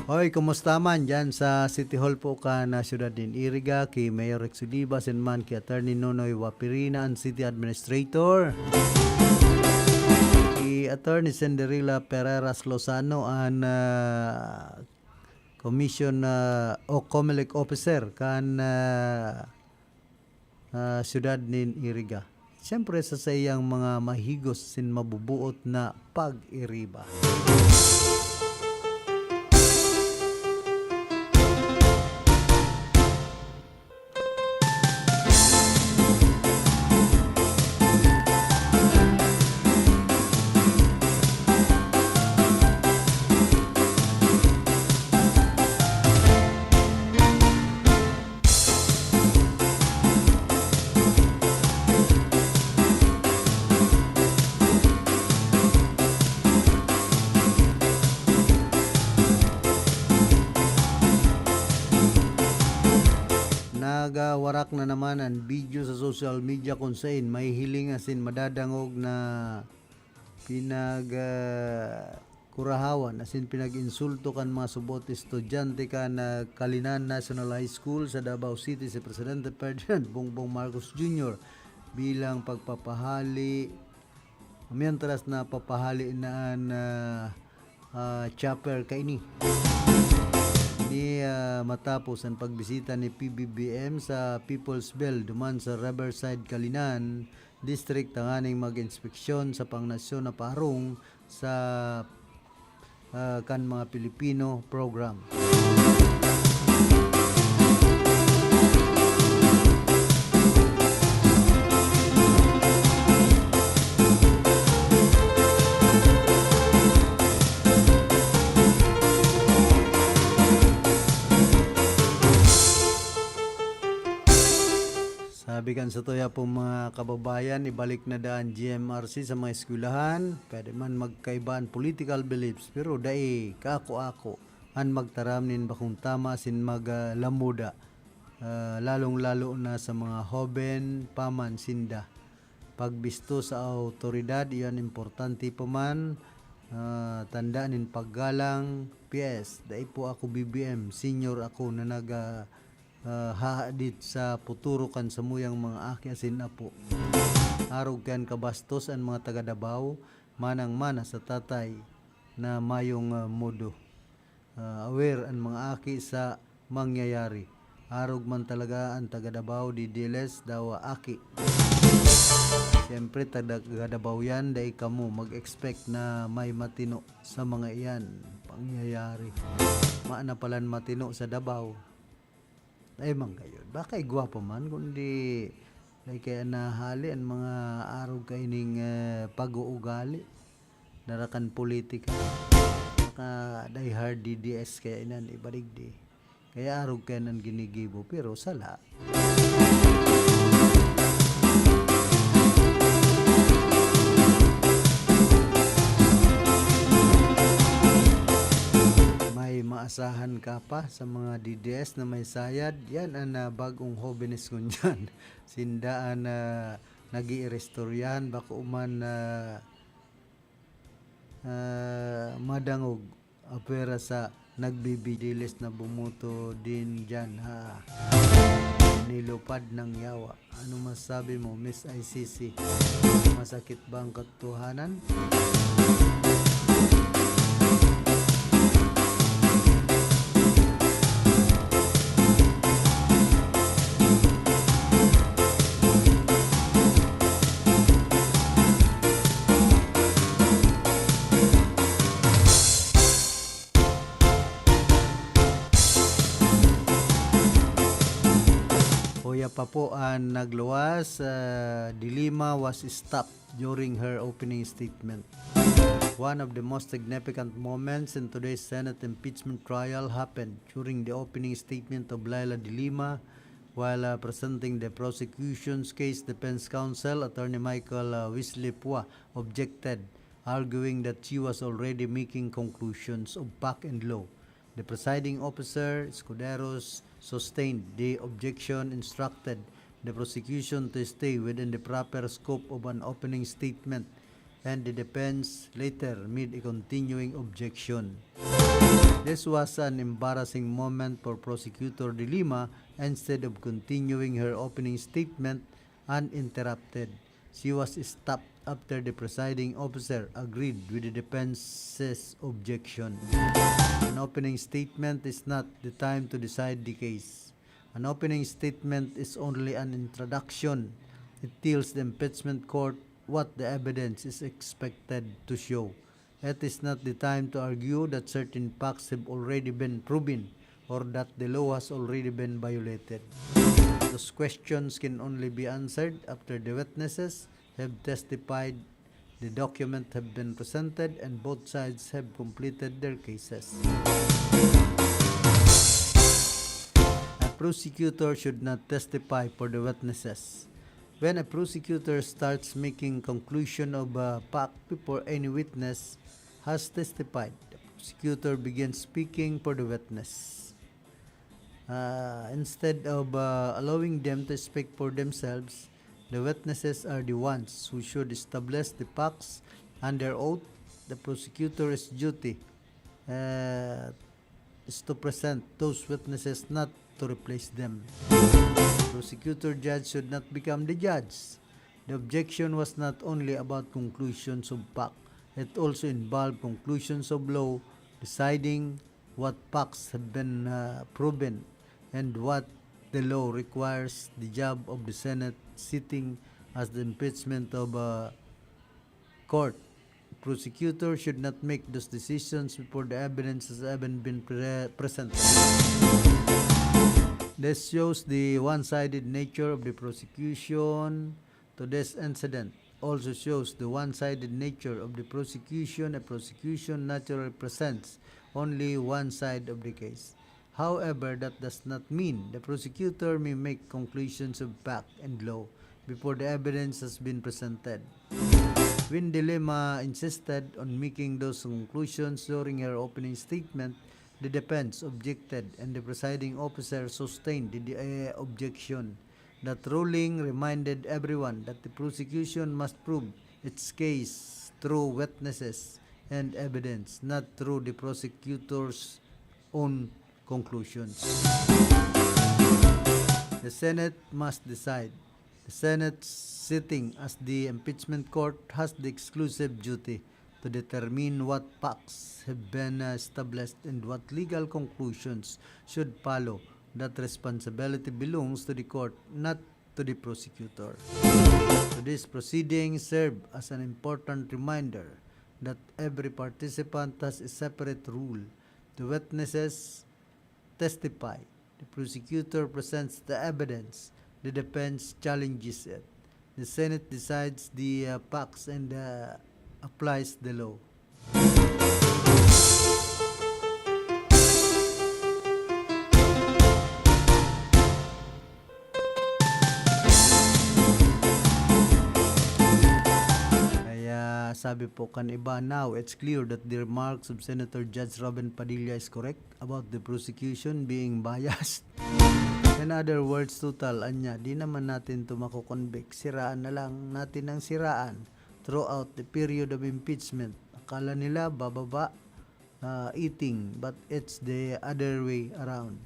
Hoy, kumusta man dyan sa City Hall po kan, ah, siyudad nin Iriga, ki Mayor Rex Oliva, asin man ki Attorney Nonoy Wapirina, an City Administrator. Ki Attorney Cinderella Pereras Lozano, an, ah, Commission, ah, o Comelec Officer kan, ah, ah, siyudad nin Iriga. Siyempre, sa saiyang mga mahigos asin mabubuot na pag-iriba. Nagawarak na naman an video sa social media kun sain mahihiling asin madadangog na pinag, ah, kurahawan asin pinag-insulto kan mga subot estudyante kan, ah, Calinan National High School sa Davao City si Presidente Ferdinand Bongbong Marcos Junior bilang pagpapahali, mientras na papahali na an, ah, ah, chopper kaini. Ini, ah, matapos an pagbisita ni P B B M sa People's Bell duman sa Riverside, Calinan, District tanganing mag-inspeksyon sa pangnasyon na paharong sa, ah, kan mga Pilipino program. Sabi kan satuya pong mga kababayan, ibalik na daa an G M R C sa mga eskwelahan. Pwede man magkaiba an political beliefs, pero dai kaako-ako an magtaram nin bakong tama asin mag, ah, lamuda, ah, lalong-lalo na sa mga hoben pa man sinda. Pagbisto sa awtoridad, iyan importante pa man. Ah, tanda nin paggalang, P S, dai po ako B B M, senior ako na nag, ah, ah, hahadit sa futuro kan samuyang mga aki asin apo. Arog kan kabastos an mga taga Davao, manang-mana sa tatay na mayong, ah, modo. Ah, aware an mga aki sa mangyayari. Arog man talaga an taga Davao, didiles, dawa aki. Siyempre, taga Davao yan, dai kamo mag-expect na may matino sa mga iyan pangyayari. Maana palan matino sa Davao. Ay, man gayon. Baka igwa pa man, kundi, like, kaya nahali ang mga arog kaining, eh, pag-uugali. Narakan politika. Baka die hard D D S kaya inan, ibaligdi. Kaya arog kaya nan ginigibo, pero sala. May maasahan ka pa sa mga D D S na may sayad? Yan ang, ah, bag-ong hobenes ngunyan. Sinda an, ah, nag-iiristoryahan, bako man, ah, ah, madangog, apwera sa nagbibidilis na bumuto din dyan, ha? Nilupad ng yawa. Ano masabi mo, Miss I C C? Masakit ba ang katotohanan? pa po ang nagluwas, ah, De Lima was stopped during her opening statement. One of the most significant moments in today's Senate impeachment trial happened during the opening statement of Leila De Lima. While, uh, presenting the prosecution's case, defense counsel Attorney Michael, uh, Wesley Pua objected, arguing that she was already making conclusions of fact and law. The presiding officer, Escuderos, sustained the objection, instructed the prosecution to stay within the proper scope of an opening statement, and the defense later made a continuing objection. This was an embarrassing moment for Prosecutor De Lima. Instead of continuing her opening statement uninterrupted, she was stopped after the presiding officer agreed with the defense's objection. An opening statement is not the time to decide the case. An opening statement is only an introduction. It tells the impeachment court what the evidence is expected to show. It is not the time to argue that certain facts have already been proven or that the law has already been violated. Those questions can only be answered after the witnesses have testified, the document have been presented, and both sides have completed their cases. A prosecutor should not testify for the witnesses. When a prosecutor starts making conclusion of a fact before any witness has testified, the prosecutor begins speaking for the witness. Uh, instead of, uh, allowing them to speak for themselves, the witnesses are the ones who should establish the facts under oath. The prosecutor's duty, uh, is to present those witnesses, not to replace them. Prosecutor judge should not become the judge. The objection was not only about conclusions of fact, it also involved conclusions of law, deciding what facts have been, uh, proven and what the law requires the job of the Senate sitting as the impeachment of a court. Prosecutor should not make those decisions before the evidence has even been pre- presented. This shows the one-sided nature of the prosecution. Today's incident also shows the one-sided nature of the prosecution. A prosecution naturally presents only one side of the case. However, that does not mean the prosecutor may make conclusions of fact and law before the evidence has been presented. When De Lima insisted on making those conclusions during her opening statement, the defense objected and the presiding officer sustained the, uh, objection. That ruling reminded everyone that the prosecution must prove its case through witnesses and evidence, not through the prosecutor's own conclusions. The Senate must decide. The Senate, sitting as the impeachment court, has the exclusive duty to determine what facts have been, uh, established and what legal conclusions should follow. That responsibility belongs to the court, not to the prosecutor. So this proceeding serve as an important reminder that every participant has a separate role. The witnesses testify. The prosecutor presents the evidence. The defense challenges it. The Senate decides the, uh, facts and, uh, applies the law. Kaya sabi po kan iba, now it's clear that the remarks of Senator Judge Robin Padilla is correct about the prosecution being biased. In other words, total, anya, di naman natin to mako-convict. Siraan na lang natin ng siraan throughout the period of impeachment. Akala nila bababa, ah, eating, but it's the other way around.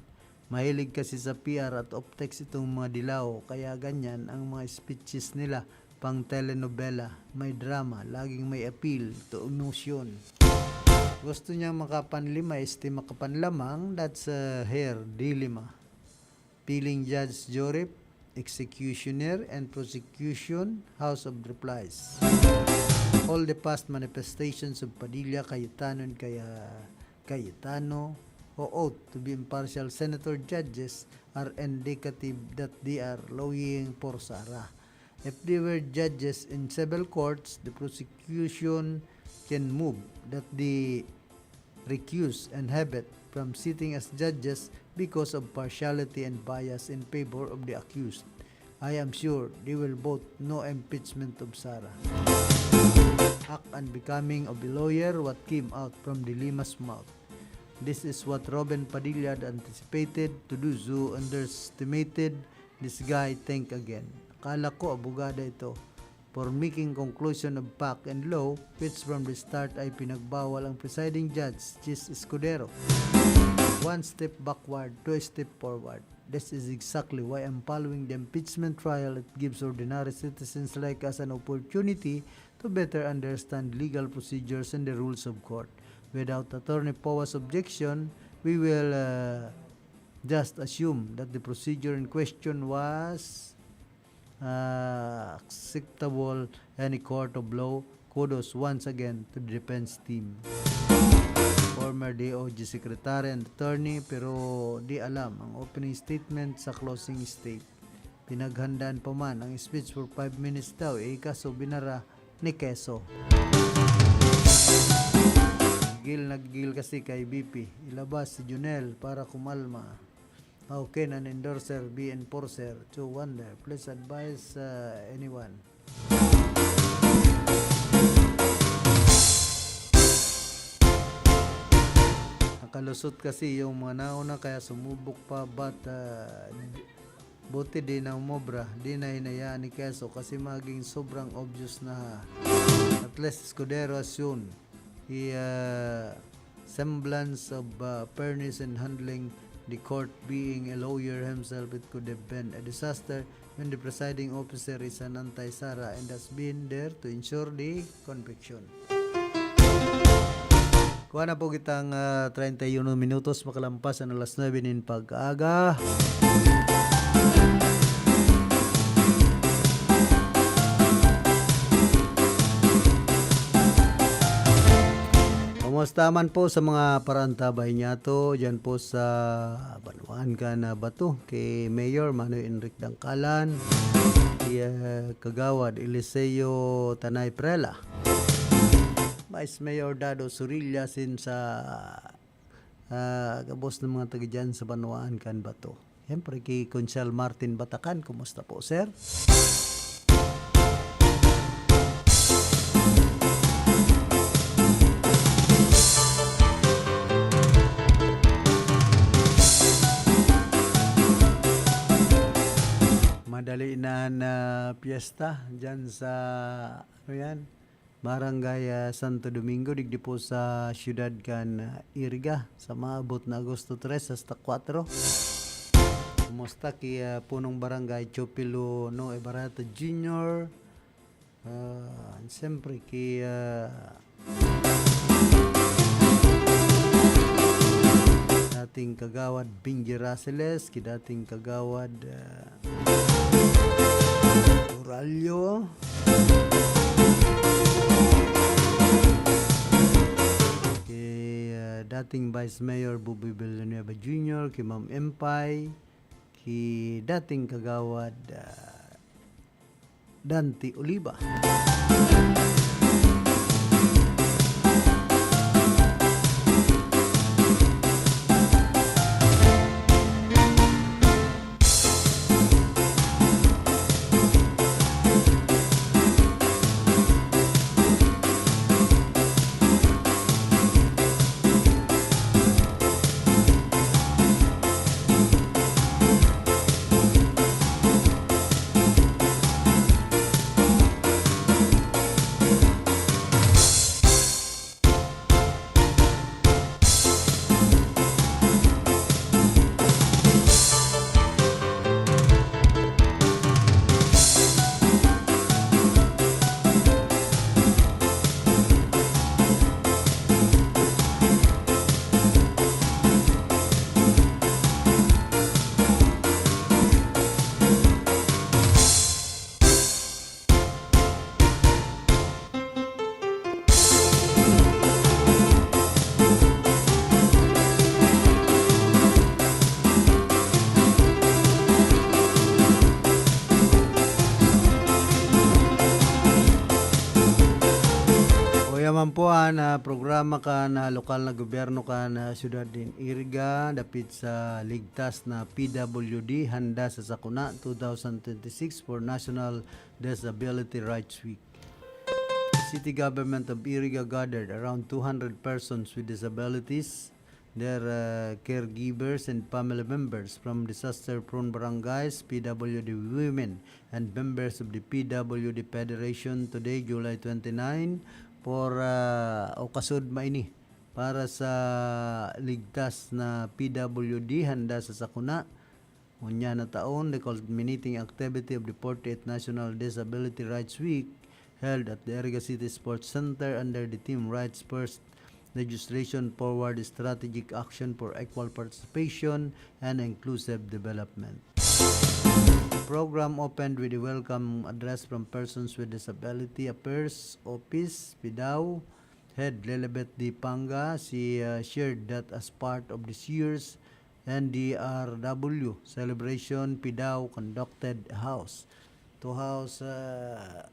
Mahilig kasi sa P R at optics itong mga dilaw, kaya ganyan ang mga speeches nila, pang telenovela, may drama, laging may appeal to emotion. Gusto niyang makapanlima, este makapanlamang, that's, uh, her dilemma. Piling judge, jury, executioner, and prosecution, House of Replies. All the past manifestations of Padilla, Cayetano, and Caya-, Cayetano, who oath to be impartial senator judges are indicative that they are lobbying for Sara. If they were judges in civil courts, the prosecution can move that the recused and Hebet from sitting as judges because of partiality and bias in favor of the accused. I am sure they will vote no impeachment of Sara. Act and becoming of a lawyer, what came out from De Lima's mouth. This is what Robin Padilla had anticipated. To those who underestimated this guy, think again. Akala ko abogada ito. For making conclusion of fact and law, which from the start ay pinagbawal ang presiding judge, Chiz Escudero. One step backward, two step forward. This is exactly why I'm following the impeachment trial. It gives ordinary citizens like us an opportunity to better understand legal procedures and the rules of court. Without Attorney Poa's objection, we will, uh, just assume that the procedure in question was, uh, acceptable any court of law. Kudos once again to the defense team. Former D O J secretary and attorney, pero di alam ang opening statement sa closing state. Pinaghandaan pa man ang speech for five minutes daw, eh, kaso binara ni Quezo. Gigil na gigil kasi kay B P. Ilabas si Jonel para kumalma. How can an endorser be enforcer? To wonder. Please advise, uh, anyone. Nakalusot kasi yung mga nauna, kaya sumubok pa, but, uh, buti di na umobra, di na hinayaan ni Quezo kasi maging sobrang obvious na. At least Escudero has shown he, uh, semblance of, uh, fairness in handling the court. Being a lawyer himself, it could have been a disaster when the presiding officer is an anti-Sara and has been there to ensure the conviction. Kuha na po kitang, ah, treinta y uno minutos makalampas ang alas nuebe nin pag-aga. Kumusta man po sa mga paraantabay niyato diyan po sa Banwaan kan, ah, Bato, ki Mayor Manoy Enric Dangkalan, ki, ah, Kagawad Eliseo Tanay Prela, Vice Mayor Dado Surilla, sinsa, ah, gabos na mga taga diyan sa Banwaan kan Bato. Siyempre, ki Konsehal Martin Batacan, kumusta po, sir? Madali na na piyesta diyan sa, ano yan, Barangay, ah, Santo Domingo, digdi po sa siyudad kan, ah, Iriga, sa maabot na Agosto tres hasta kwatro. Kumusta ki, ah, Punong Barangay Teofilo Noe Barata Junior? Ah, siyempre ki, ah, dating Kagawad Benji Raceles, ki dating Kagawad, ah, Oralio. Ki, ah, dating Vice Mayor Bobby Villanueva Junior, ki Ma'am Empay, ki dating Kagawad, ah, Dante Oliva. Ampuan na programa kan lokal na gobyerno kan syudad nin Iriga dapit sa ligtas na P W D, Handa sa Sakuna twenty twenty-six for National Disability Rights Week. City government of Iriga gathered around two hundred persons with disabilities, their uh, caregivers and family members from disaster-prone barangays, P W D women, and members of the P W D Federation today, July twenty-nine, for uh, okasyon maini para sa ligtas na P W D, Handa sa Sakuna. Unya na taon, the culminating activity of the forty-eighth National Disability Rights Week held at the Iriga City Sports Center under the theme Rights First, Legislation Forward, Strategic Action for Equal Participation and Inclusive Development. The program opened with a welcome address from Persons with Disability Affairs Office, PDAO, Head Lilibet D. Panga. She uh, shared that as part of this year's N D R W celebration, PDAO conducted house to house uh,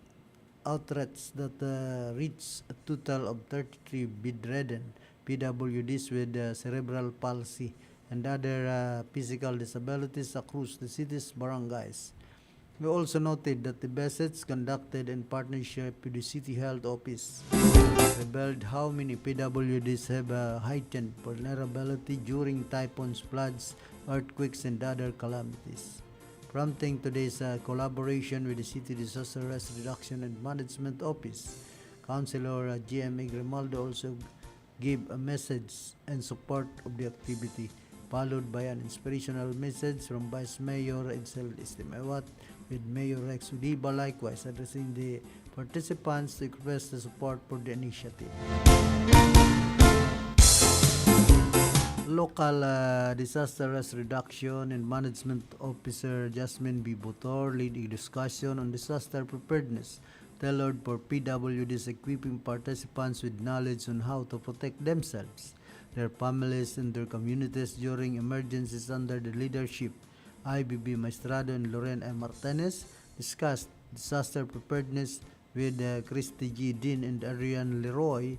outreach that uh, reached a total of thirty-three bedridden P W Ds with uh, cerebral palsy and other uh, physical disabilities across the city's barangays. We also noted that the visits conducted in partnership with the City Health Office revealed how many P W Ds have a heightened vulnerability during typhoons, floods, earthquakes, and other calamities, prompting today's uh, collaboration with the City Disaster Risk Reduction and Management Office. Councilor uh, G M A Grimaldo also gave a message in support of the activity, followed by an inspirational message from Vice Mayor Edsel Estimewat, with Mayor Rex Udiba likewise addressing the participants to express the support for the initiative. Local uh, Disaster Risk Reduction and Management Officer Jasmine B. Butor led a discussion on disaster preparedness tailored for P W Ds, equipping participants with knowledge on how to protect themselves, their families, and their communities during emergencies under the leadership I B B Maestrado and Loren M. Martinez discussed disaster preparedness with uh, Christy G. Dean and Arian Leroy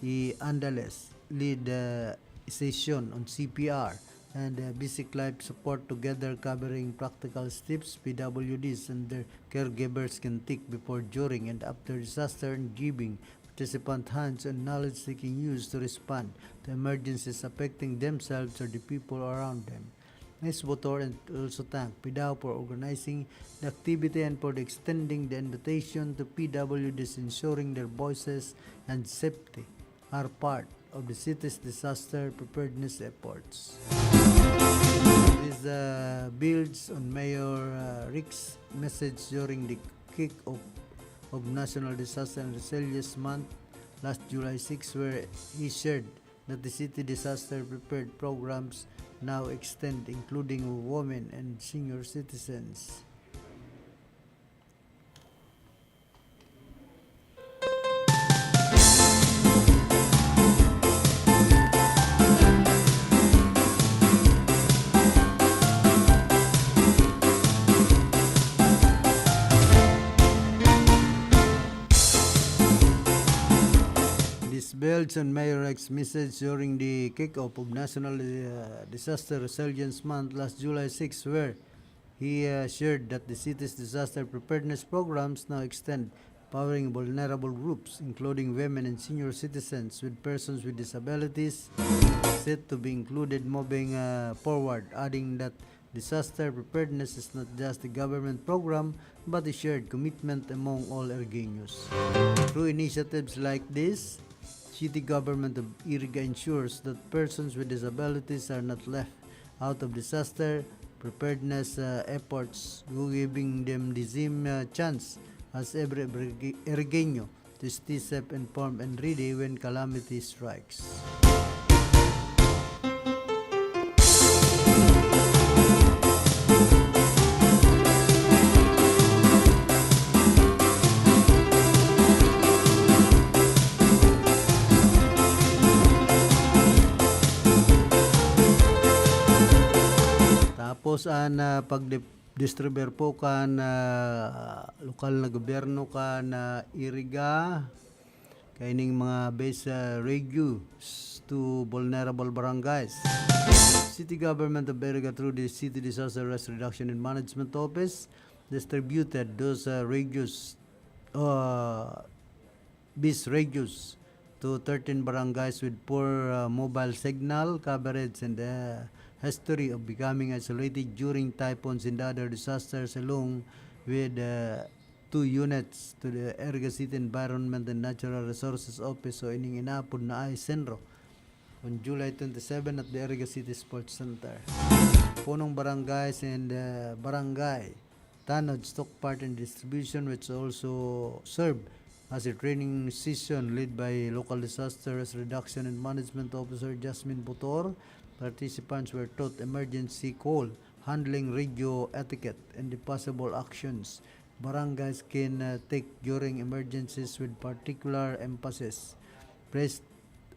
E. Andales lead the session on C P R and uh, basic life support together, covering practical steps P W Ds and their caregivers can take before, during, and after disaster, and giving participant hands-on knowledge they can use to respond to emergencies affecting themselves or the people around them. Miss Botor and also thank PDAO for organizing the activity and for extending the invitation to P W Ds, ensuring their voices and safety are part of the city's disaster preparedness efforts. This uh, builds on Mayor uh, Rick's message during the kick-off of National Disaster and Resilience Month last July six, where he shared that the city disaster prepared programs now extend, including women and senior citizens. This builds on Mayor Rick's message during the kick-off of National uh, Disaster Resilience Month last July six, where he uh, shared that the city's disaster preparedness programs now extend, empowering vulnerable groups, including women and senior citizens with persons with disabilities, set to be included moving uh, forward, adding that disaster preparedness is not just a government program, but a shared commitment among all Irigueños. Through initiatives like this, City Government of Iriga ensures that persons with disabilities are not left out of disaster preparedness uh, efforts, giving them the same uh, chance as every Irigueño to stay safe, informed, and ready when calamity strikes. Tapos an uh, pagdistribuir po kan uh, lokal na gobyerno kan uh, Iriga. Ining mga base, ah, radios to vulnerable barangays. City Government of Iriga through the City Disaster Risk Reduction and Management Office distributed those, ah, radios, ah, base radios to thirteen barangays with poor, ah, mobile signal coverage and, ah, history of becoming isolated during typhoons and other disasters, along with, ah, two units to the Iriga City Environment and Natural Resources Office o ining inaapod na I-CENRO on July twenty-seven at the Iriga City Sports Center. Punong barangays and, ah, barangay tanods took part in distribution, which also served as a training session led by Local Disaster Risk Reduction and Management Officer Jasmine Butor. Participants were taught emergency call handling, radio etiquette, and the possible actions barangays can, uh, take during emergencies, with particular emphasis placed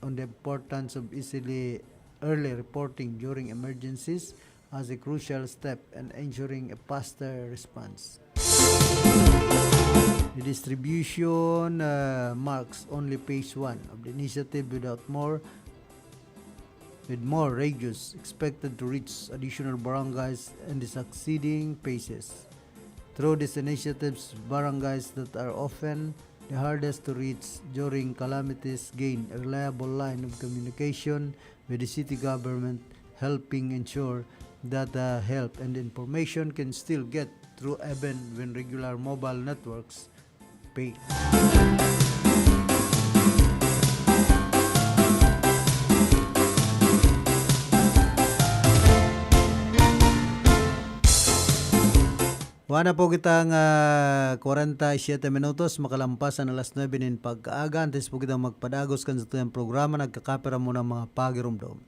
on the importance of easily early reporting during emergencies as a crucial step in ensuring a faster response. The distribution, uh, marks only phase one of the initiative, without more, with more radios expected to reach additional barangays in the succeeding phases. Through these initiatives, barangays that are often the hardest to reach during calamities gain a reliable line of communication with the city government, helping ensure that, uh, help and information can still get through even when regular mobile networks fail. Wala na po kitang, ah, kwarenta y siyete minutos, makalampas an alas nuebe nin pagkaaga. Antes po kitang magpadagos kan satuyang programa, nagkakapira muna ang mga pagiromdom.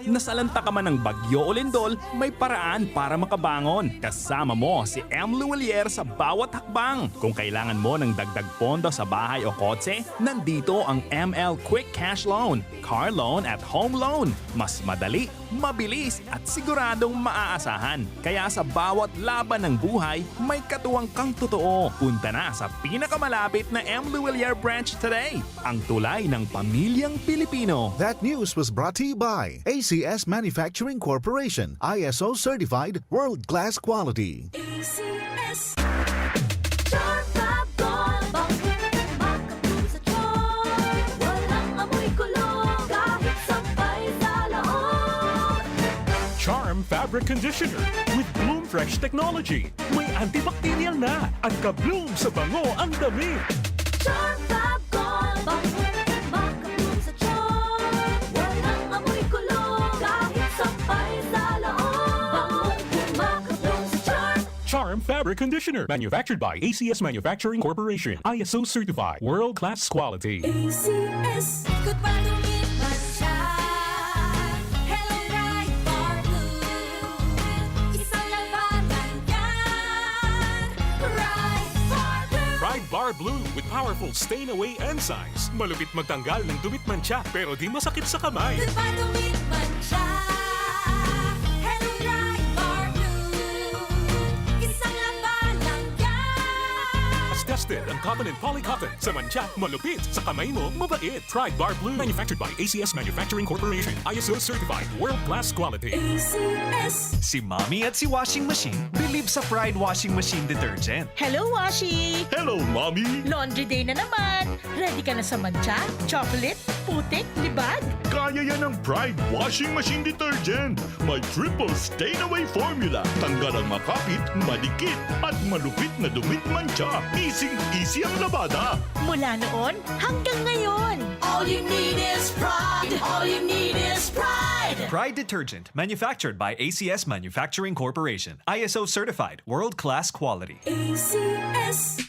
Nasalanta ka man ng bagyo o lindol, may paraan para makabangon. Kasama mo si M. Luwilier sa bawat hakbang. Kung kailangan mo ng dagdag pondo sa bahay o kotse, nandito ang M L Quick Cash Loan, Car Loan at Home Loan. Mas madali, mabilis, at siguradong maaasahan. Kaya sa bawat laban ng buhay, may katuwang kang totoo. Punta na sa pinakamalapit na M. Luwilier branch today. Ang tulay ng pamilyang Pilipino. That news was brought to you by A C S Manufacturing Corporation, I S O certified, world-class quality. A C S. Charm Fab Gold, bangkong makapul sa charm. Walang amoy kulog, kahit sampay sa laog. Charm Fabric Conditioner with Bloom Fresh Technology. May antibacterial na at ka-bloom sa bango ang damit. Charm Fab Gold, bangong makapul sa charm. Walang amoy kulog, kahit sampay sa laog. Bangong makapul sa charm. Charm Fabric Conditioner, manufactured by A C S Manufacturing Corporation, I S O certified, world-class quality. A C S. Ikot pa, dumit man siya. Hello, Pride Bar Blue. Isang labanan yan. Pride Bar Blue. Pride Bar Blue with powerful stain away enzymes. Malupit magtanggal ng dumit mantsa, pero di masakit sa kamay. Ikot pa, dumit man siya. Hello, Pride Bar Blue. Isang labanan yan. As tested ang cotton and polycotton. Sa mantsa, malupit. Sa kamay mo, mabait. Pride Bar Blue. Manufactured by A C S Manufacturing Corporation. I S O certified. World-class quality. A C S. Si Mommy at si Washing Machine bilib sa Pride Washing Machine Detergent. Hello, Washi! Hello, Mommy! Laundry day na naman! Ready ka na sa mantsa, chocolate, putik, libag? Kaya yan ng Pride Washing Machine Detergent. May triple stain away formula. Tanggal ang makapit, madikit, at malupit na dumit mantsa. Easy-easy ang labada. Mula noon hanggang ngayon. All you need is Pride. All you need is Pride. Pride Detergent, manufactured by A C S Manufacturing Corporation. I S O certified, world-class quality. A C S.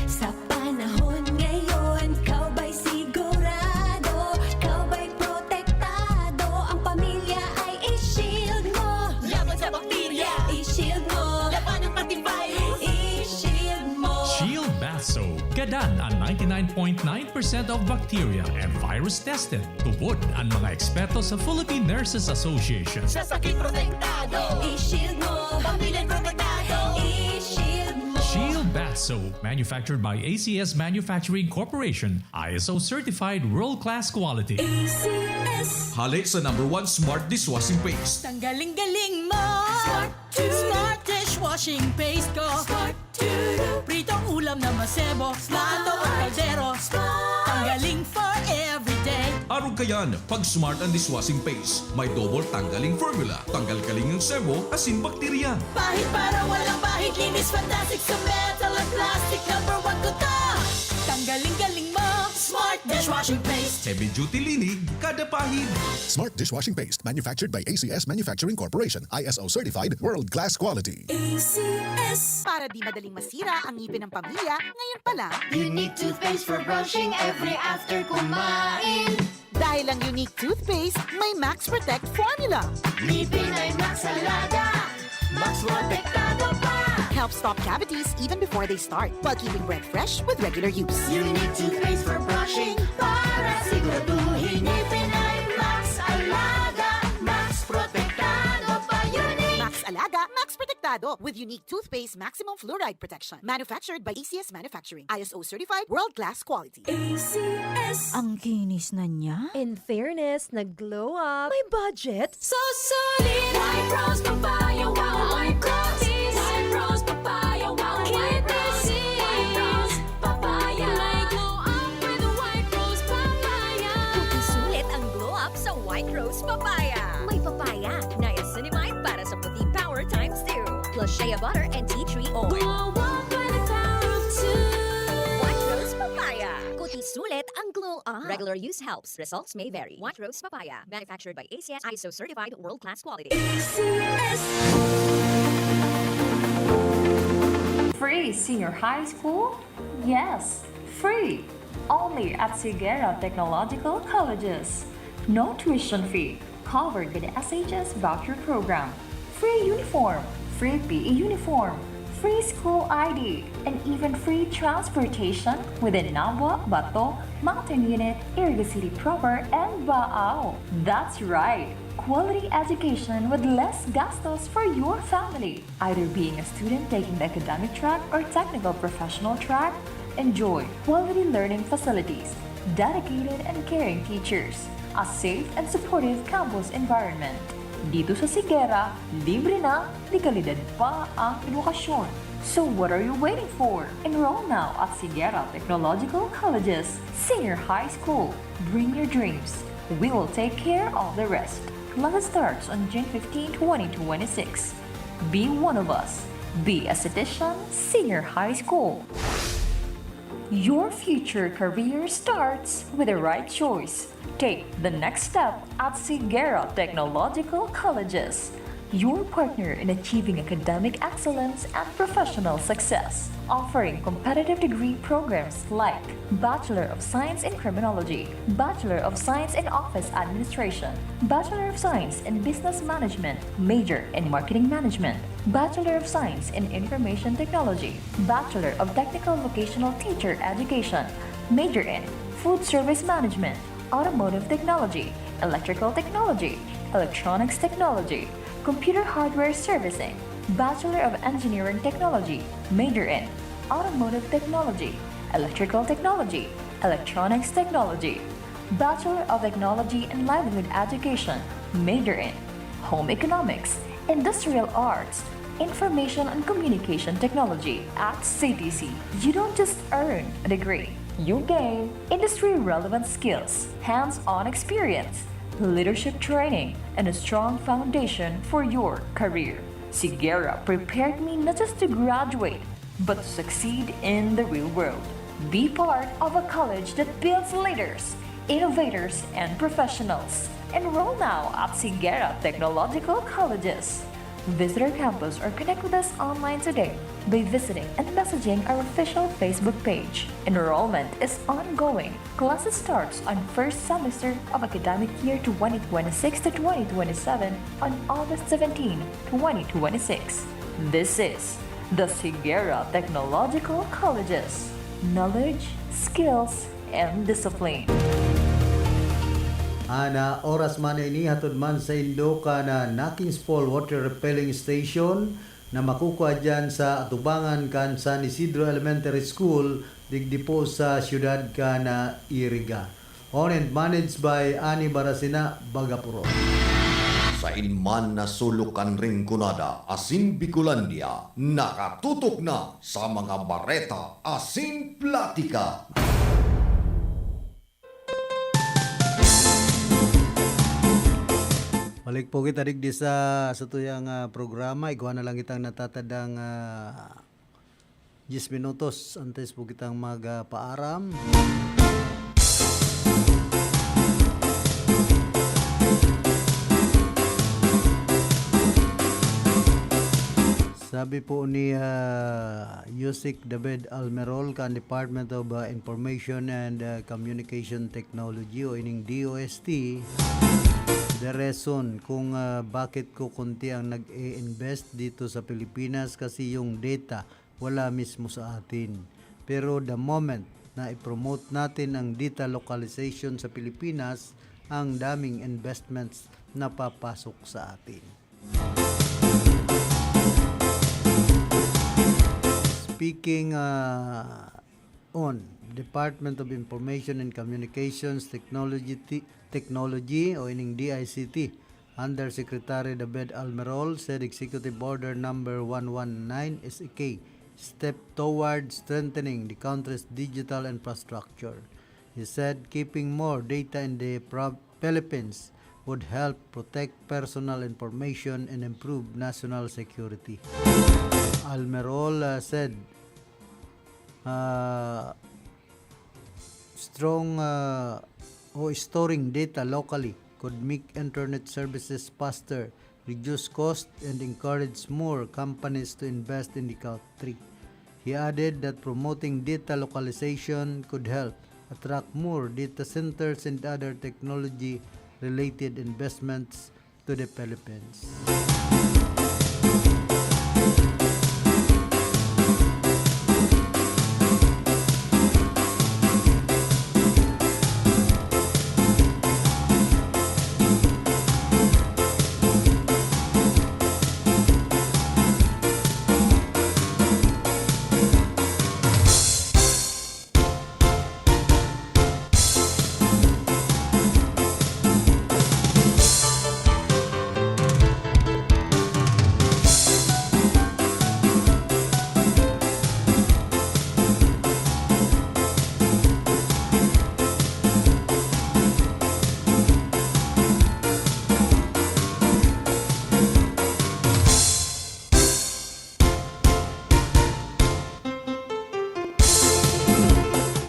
Sa panahon ngayon, ikaw ba'y sigurado? Ikaw ba'y protektado? Ang pamilya ay i-shield mo. Laban sa bakterya, i-shield mo. Labanan pati virus, i-shield mo. Shield Bath Soap. Gadan ang ninety-nine point nine percent of bacteria and virus tested. Tubod an mga eksperto sa Philippine Nurses Association. Sa sakit protektado. I-shield mo. Pamilya protektado. I-shield mo. Shield Bath Soap manufactured by A C S Manufacturing Corporation, I S O certified world-class quality. A C S. Hale sa number one smart dishwashing paste. Tanggaling-galing mo! Smart! Smart dishwashing paste ko! Smart! Pritong ulam na masebo, plato o kaldero. Tanggaling for everyday. Arog kayan, pag smart ang dishwashing paste. May double tanggaling formula. Tanggal galing ang sebo, asin bakterya. Pahid para walang bahid, linis fantastic sa metal at plastic. Number one ko to! Tanggaling-galing mo! Smart dishwashing paste! Heavy duty linig, kada pahid. Smart dishwashing paste, manufactured by A C S Manufacturing Corporation, I S O certified, world-class quality. A C S. Para di madaling masira ang ngipin ng pamilya, ngayon pa lang. Unique toothpaste for brushing every after kumain. Dahil ang Unique Toothpaste may Max Protect Formula. Ngipin ay Max Alaga, Max Protektado pa. Help stop cavities even before they start, while keeping breath fresh with regular use. Unique toothpaste for brushing para siguraduhin ngipin ay Max Alaga, Max Protektado pa. Unique! Max Alaga, Max Protektado with Unique Toothpaste Maximum Fluoride Protection. Manufactured by A C S Manufacturing. I S O certified, world-class quality. A C S. Ang kinis na niya. In fairness, nag-glow up. May budget. So solid! White Rose Papaya, wow! White Rose! White Rose Papaya, wow! White Rose! White Rose Papaya! May glow up with White Rose Papaya! Sulit ang glow up sa White Rose Papaya. May papaya, niacinamide para sa puti power times two. Plus shea butter and tea tree oil. Glow up by the power of two! White Rose Papaya. Kuti sulit ang glow up. Regular use helps. Results may vary. White Rose Papaya. Manufactured by A C S, I S O certified, world-class quality. A C S. Free senior high school? Yes, free! Only at Sigera Technological Colleges. No tuition fee, covered by the S H S voucher program. Free uniform, free P E uniform, free school I D, and even free transportation within Nabua, Bato, Mountain Unit, Iriga City Proper, and Baao. That's right! Quality education with less gastos for your family. Either being a student taking the academic track or technical professional track, enjoy quality learning facilities, dedicated and caring teachers, a safe and supportive campus environment. Dito sa Sigera, libre na, de kalidad pa ang edukasyon. So what are you waiting for? Enroll now at Sigera Technological College's Senior High School. Bring your dreams. We will take care of the rest. Class starts on June fifteen, twenty twenty-six. Be one of us. Be a Citizen Senior High School. Your future career starts with the right choice. Take the next step at Sigera Technological Colleges, your partner in achieving academic excellence and professional success. Offering competitive degree programs like Bachelor of Science in Criminology, Bachelor of Science in Office Administration, Bachelor of Science in Business Management, major in Marketing Management, Bachelor of Science in Information Technology, Bachelor of Technical Vocational Teacher Education, major in Food Service Management, Automotive Technology, Electrical Technology, Electronics Technology, Computer Hardware Servicing, Bachelor of Engineering Technology, major in Automotive Technology, Electrical Technology, Electronics Technology, Bachelor of Technology and Livelihood Education, major in Home Economics, Industrial Arts, Information and Communication Technology. At C T C, you don't just earn a degree, you gain industry-relevant skills, hands-on experience, leadership training, and a strong foundation for your career. Sigera prepared me not just to graduate, but to succeed in the real world. Be part of a college that builds leaders, innovators, and professionals. Enroll now at Sigera Technological Colleges. Visit our campus or connect with us online today by visiting and messaging our official Facebook page. Enrollment is ongoing. Classes starts on first semester of academic year twenty twenty-six to twenty twenty-seven on August seventeen, twenty twenty-six. This is the Sigera Technological Colleges. Knowledge, skills, and discipline. Ana oras man ini hatod man sa indo kan Naking Spall Water Refilling Station. na makukua diyan sa atubangan kan San Isidro Elementary School, digdi po sa siyudad kan, ah, Iriga. Owned and managed by Ani Barasina Bagapuro. Sain man na sulok kan Rinconada asin Bicolandia, nakatutok na sa mga bareta asin platika. Balik po kita digdi sa, sa tuyang, ah, programa. Igwa na lang kitang natatadang, ah, diyes minutos antes po kitang magpaaram. Sabi po ni, ah, Yusik David Almerol kan Department of, ah, Information and, ah, Communication Technology o ining D O S T, the reason kung, ah, bakit ko kunti ang nag-e-invest dito sa Pilipinas kasi yung data wala mismo sa atin. Pero the moment na i-promote natin ang data localization sa Pilipinas, ang daming investments na papasok sa atin. Speaking, ah, on Department of Information and Communications Technology, Technology o ining D I C T, Undersecretary David Almerol said Executive Order Number one one nine is a key step toward strengthening the country's digital infrastructure. He said keeping more data in the pro-, Philippines would help protect personal information and improve national security. Almerol, uh, said, uh, strong, uh, o storing data locally could make internet services faster, reduce cost, and encourage more companies to invest in the country. He added that promoting data localization could help attract more data centers and other technology-related investments to the Philippines.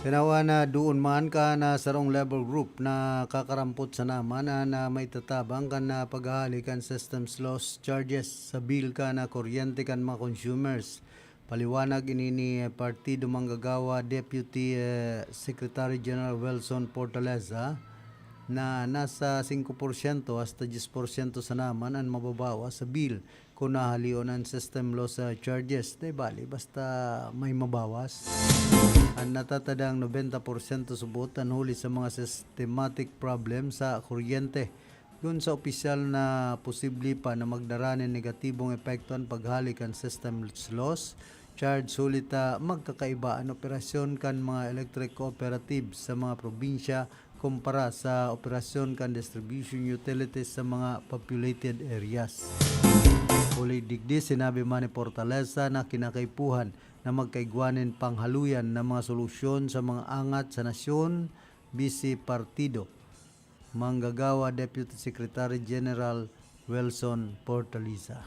Tinawan na doon man kan sarong labor group na kakarampot sana man an, ah, maitatabang kan, ah, paghahali kan systems loss charges sa bill kan, ah, kuryente kan mga consumers. Paliwanag ini ni Partido Manggagawa Deputy, eh, Secretary General Wilson Portaleza na nasa singko porsyento hasta diyes porsyento sana man an mababawas sa bill kun nahalion an system loss, ah, charges, di bali, basta may mabawas. An natatadang nobenta porsyento subot an huli sa mga systematic problem sa kuryente. Kun sa opisyal na posible pa na magdara nin negatibong epekto an paghali kan system loss charge, huli ta magkakaiba an operasyon kan mga electric cooperatives sa mga probinsya kumpara sa operasyon kan distribution utilities sa mga populated areas. Huli digdi, sinabi man ni Portaleza na kinakaipuhan na magkaigwa nin panghaluyan na mga solusyon sa mga angat sa nasyon, bisi Partido Manggagawa Deputy Secretary General Wilson Portaliza.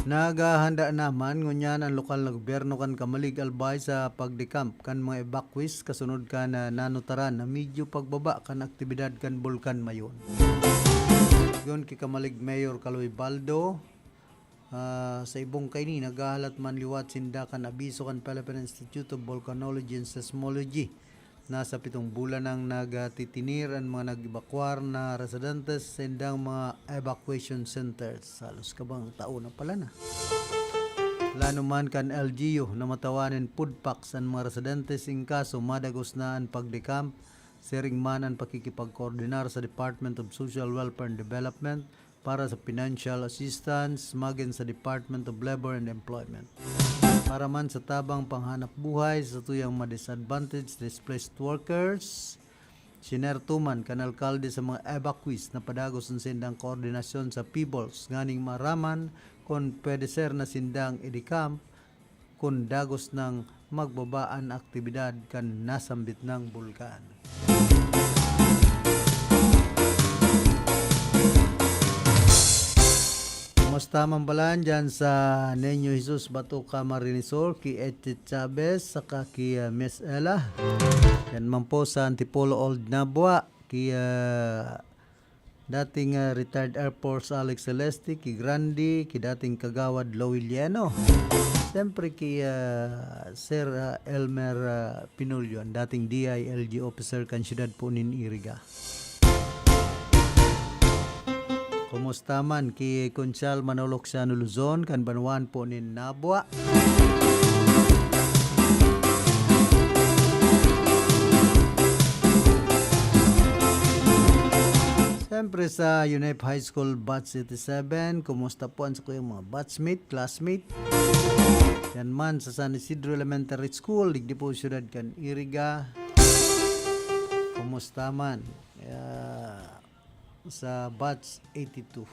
Naghahanda naman ngunyan an lokal na gobyerno kan Camalig, Albay sa pagdecamp kan mga evacuees kasunod kan nanutaran na medyo pagbaba kan aktibidad kan Bulkan Mayon. Kun ki Camalig Mayor Kaloy Baldo, ah, sa ibong kaini, naghahalat man liwat sinda kan abiso kan Philippine Institute of Volcanology and Seismology Nasa pitong bulan nang nagtitinir an mga nag-ebakwar na residentes sa indang mga evacuation centers. Halos kabang taon na pala na. Lano man kan L G U na matawan nin food packs an mga residentes in kaso madagos na an pag-decamp, siring man an pakikipagkoordinar sa Department of Social Welfare and Development para sa financial assistance magin sa Department of Labor and Employment. Para man sa tabang panghanap buhay sa tuyang ma-disadvantaged displaced workers, sinerto man kan alkalde sa mga evacuees na padagos an sindang koordinasyon sa PHIVOLCS nganing maaraman kun pwede ser na sindang i-decamp kun dagos nang magbaba an aktibidad kan nasambit nang bulkan. Kumusta man balan dyan sa Niño Jesus Bato, Camarines Sur, ki Eche Chavez, saka ki, ah, Miss Ella? Yan man po sa Antipolo Old Nabua, ki, ah, dating, ah, retired Air Force Alex Celeste, ki Grandi, ki dating Kagawad Louie Lieno. Siyempre ki, ah, Sir, ah, Elmer, ah, Pinulio, ang dating D I L G officer kan siyudad po nin Iriga. Kumusta man ki Konsyal Manolo Xiano Luzon, kan banwaan po nin Nabua? Siyempre sa UNEP High School Batch eighty-seven, kumusta po ang sakuyang mga batchmate, classmate? Yan man sa San Isidro Elementary School, digdi po siyudad kan Iriga. Kumusta man? Ah, sa batch eighty-two.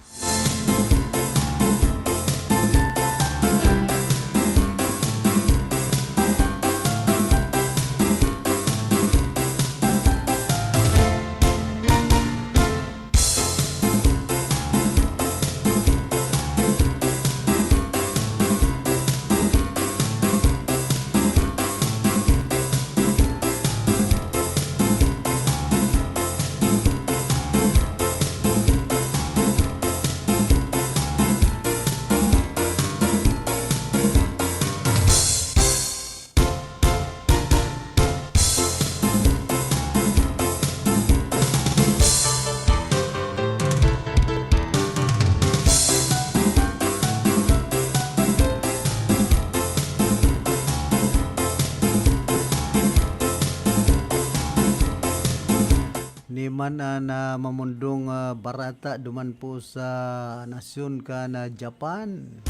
Ni man an, ah, mamundong, ah, barata duman po sa nasyon kan, ah, Japan.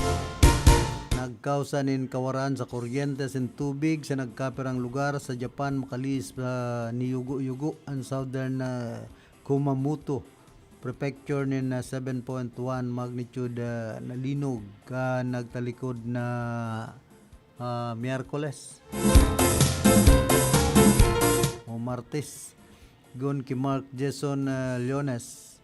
Nagkausa nin kawaraan sa kuryente asin tubig sa nagkapirang lugar sa Japan, makalihis pa niyugo-yugo an Southern, ah, Kumamoto Prefecture nin, ah, seven point one magnitude, ah, na linog kan nagtalikod na, ah, Miyerkules o Martes. Gun ki Mark Jason, ah, Leones,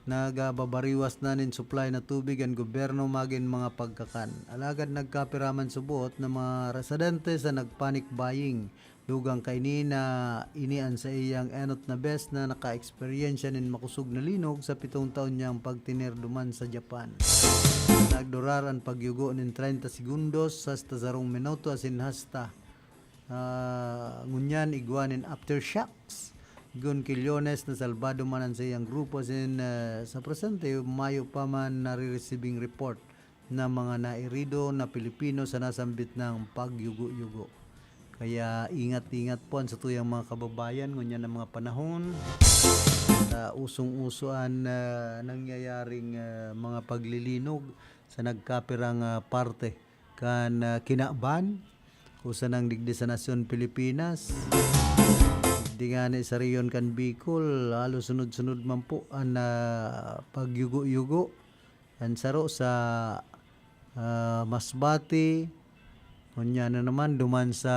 nagbabariwas na nin supply na tubig an gobyerno magin mga pagkakan. Alagad nagkapira man subot na mga residente sa nag-panic buying. Dugang kaini na ini an saiyang enot na bes na naka-eksperyensya nin makosog na linog sa pitong taon niyang pagtinir duman sa Japan. Nagdurar an pagyugo nin treinta segundos hasta sarong minuto asin hasta, ah, ngunyan igwa nin aftershocks. Gun ki Leones na salbado man an saiyang grupo asin, ah, sa presente, mayo pa man nare-resibing report na mga nairido na Pilipino sa nasambit na pagyugo-yugo. Kaya ingat-ingat po an satuyang mga kababayan ngunyan na mga panahon. Sa usong-uso an, ah, nangyayaring, ah, mga paglilinog sa nagkapirang, ah, parte kan, ah, kinaban, kusa nang digdi sa nasyon Pilipinas. Digdi ngani sa rehiyon kan Bicol, halos sunod-sunod man po an, ah, pagyugo-yugo. An saro sa, ah, Masbate, ngunyan na naman duman sa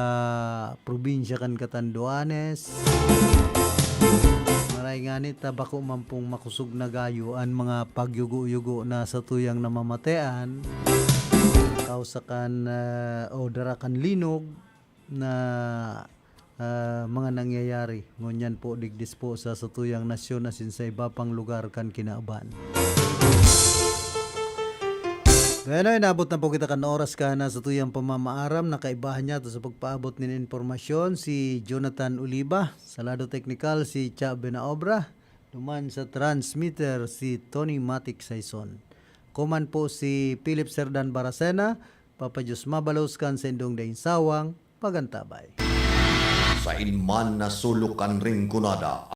probinsya kan Catanduanes. Maray ngani ta bako man pong makosog na gayo an mga pagyugo-yugo na satuyang namamatean, kausa kan, ah, o dara kan linog na, ah, mga nangyayari ngunyan po digdi po sa satuyang nasyon asin sa iba pang lugar kan kinaban. Bueno, inabot na po kita kan oras ka na sa tuyang pamamaaram na kaibahan niya to sa pagpaabot nin impormasyon si Jonathan Oliva, sa lado teknikal si Cha Benaobra, duman sa transmitter si Tony Matic Saison. Kuman po si Philip Serdan Baracena, Papa Diyos mabalos kan sa indong daing sawang pagantabay. Sa inman na sulok kan Rinconada,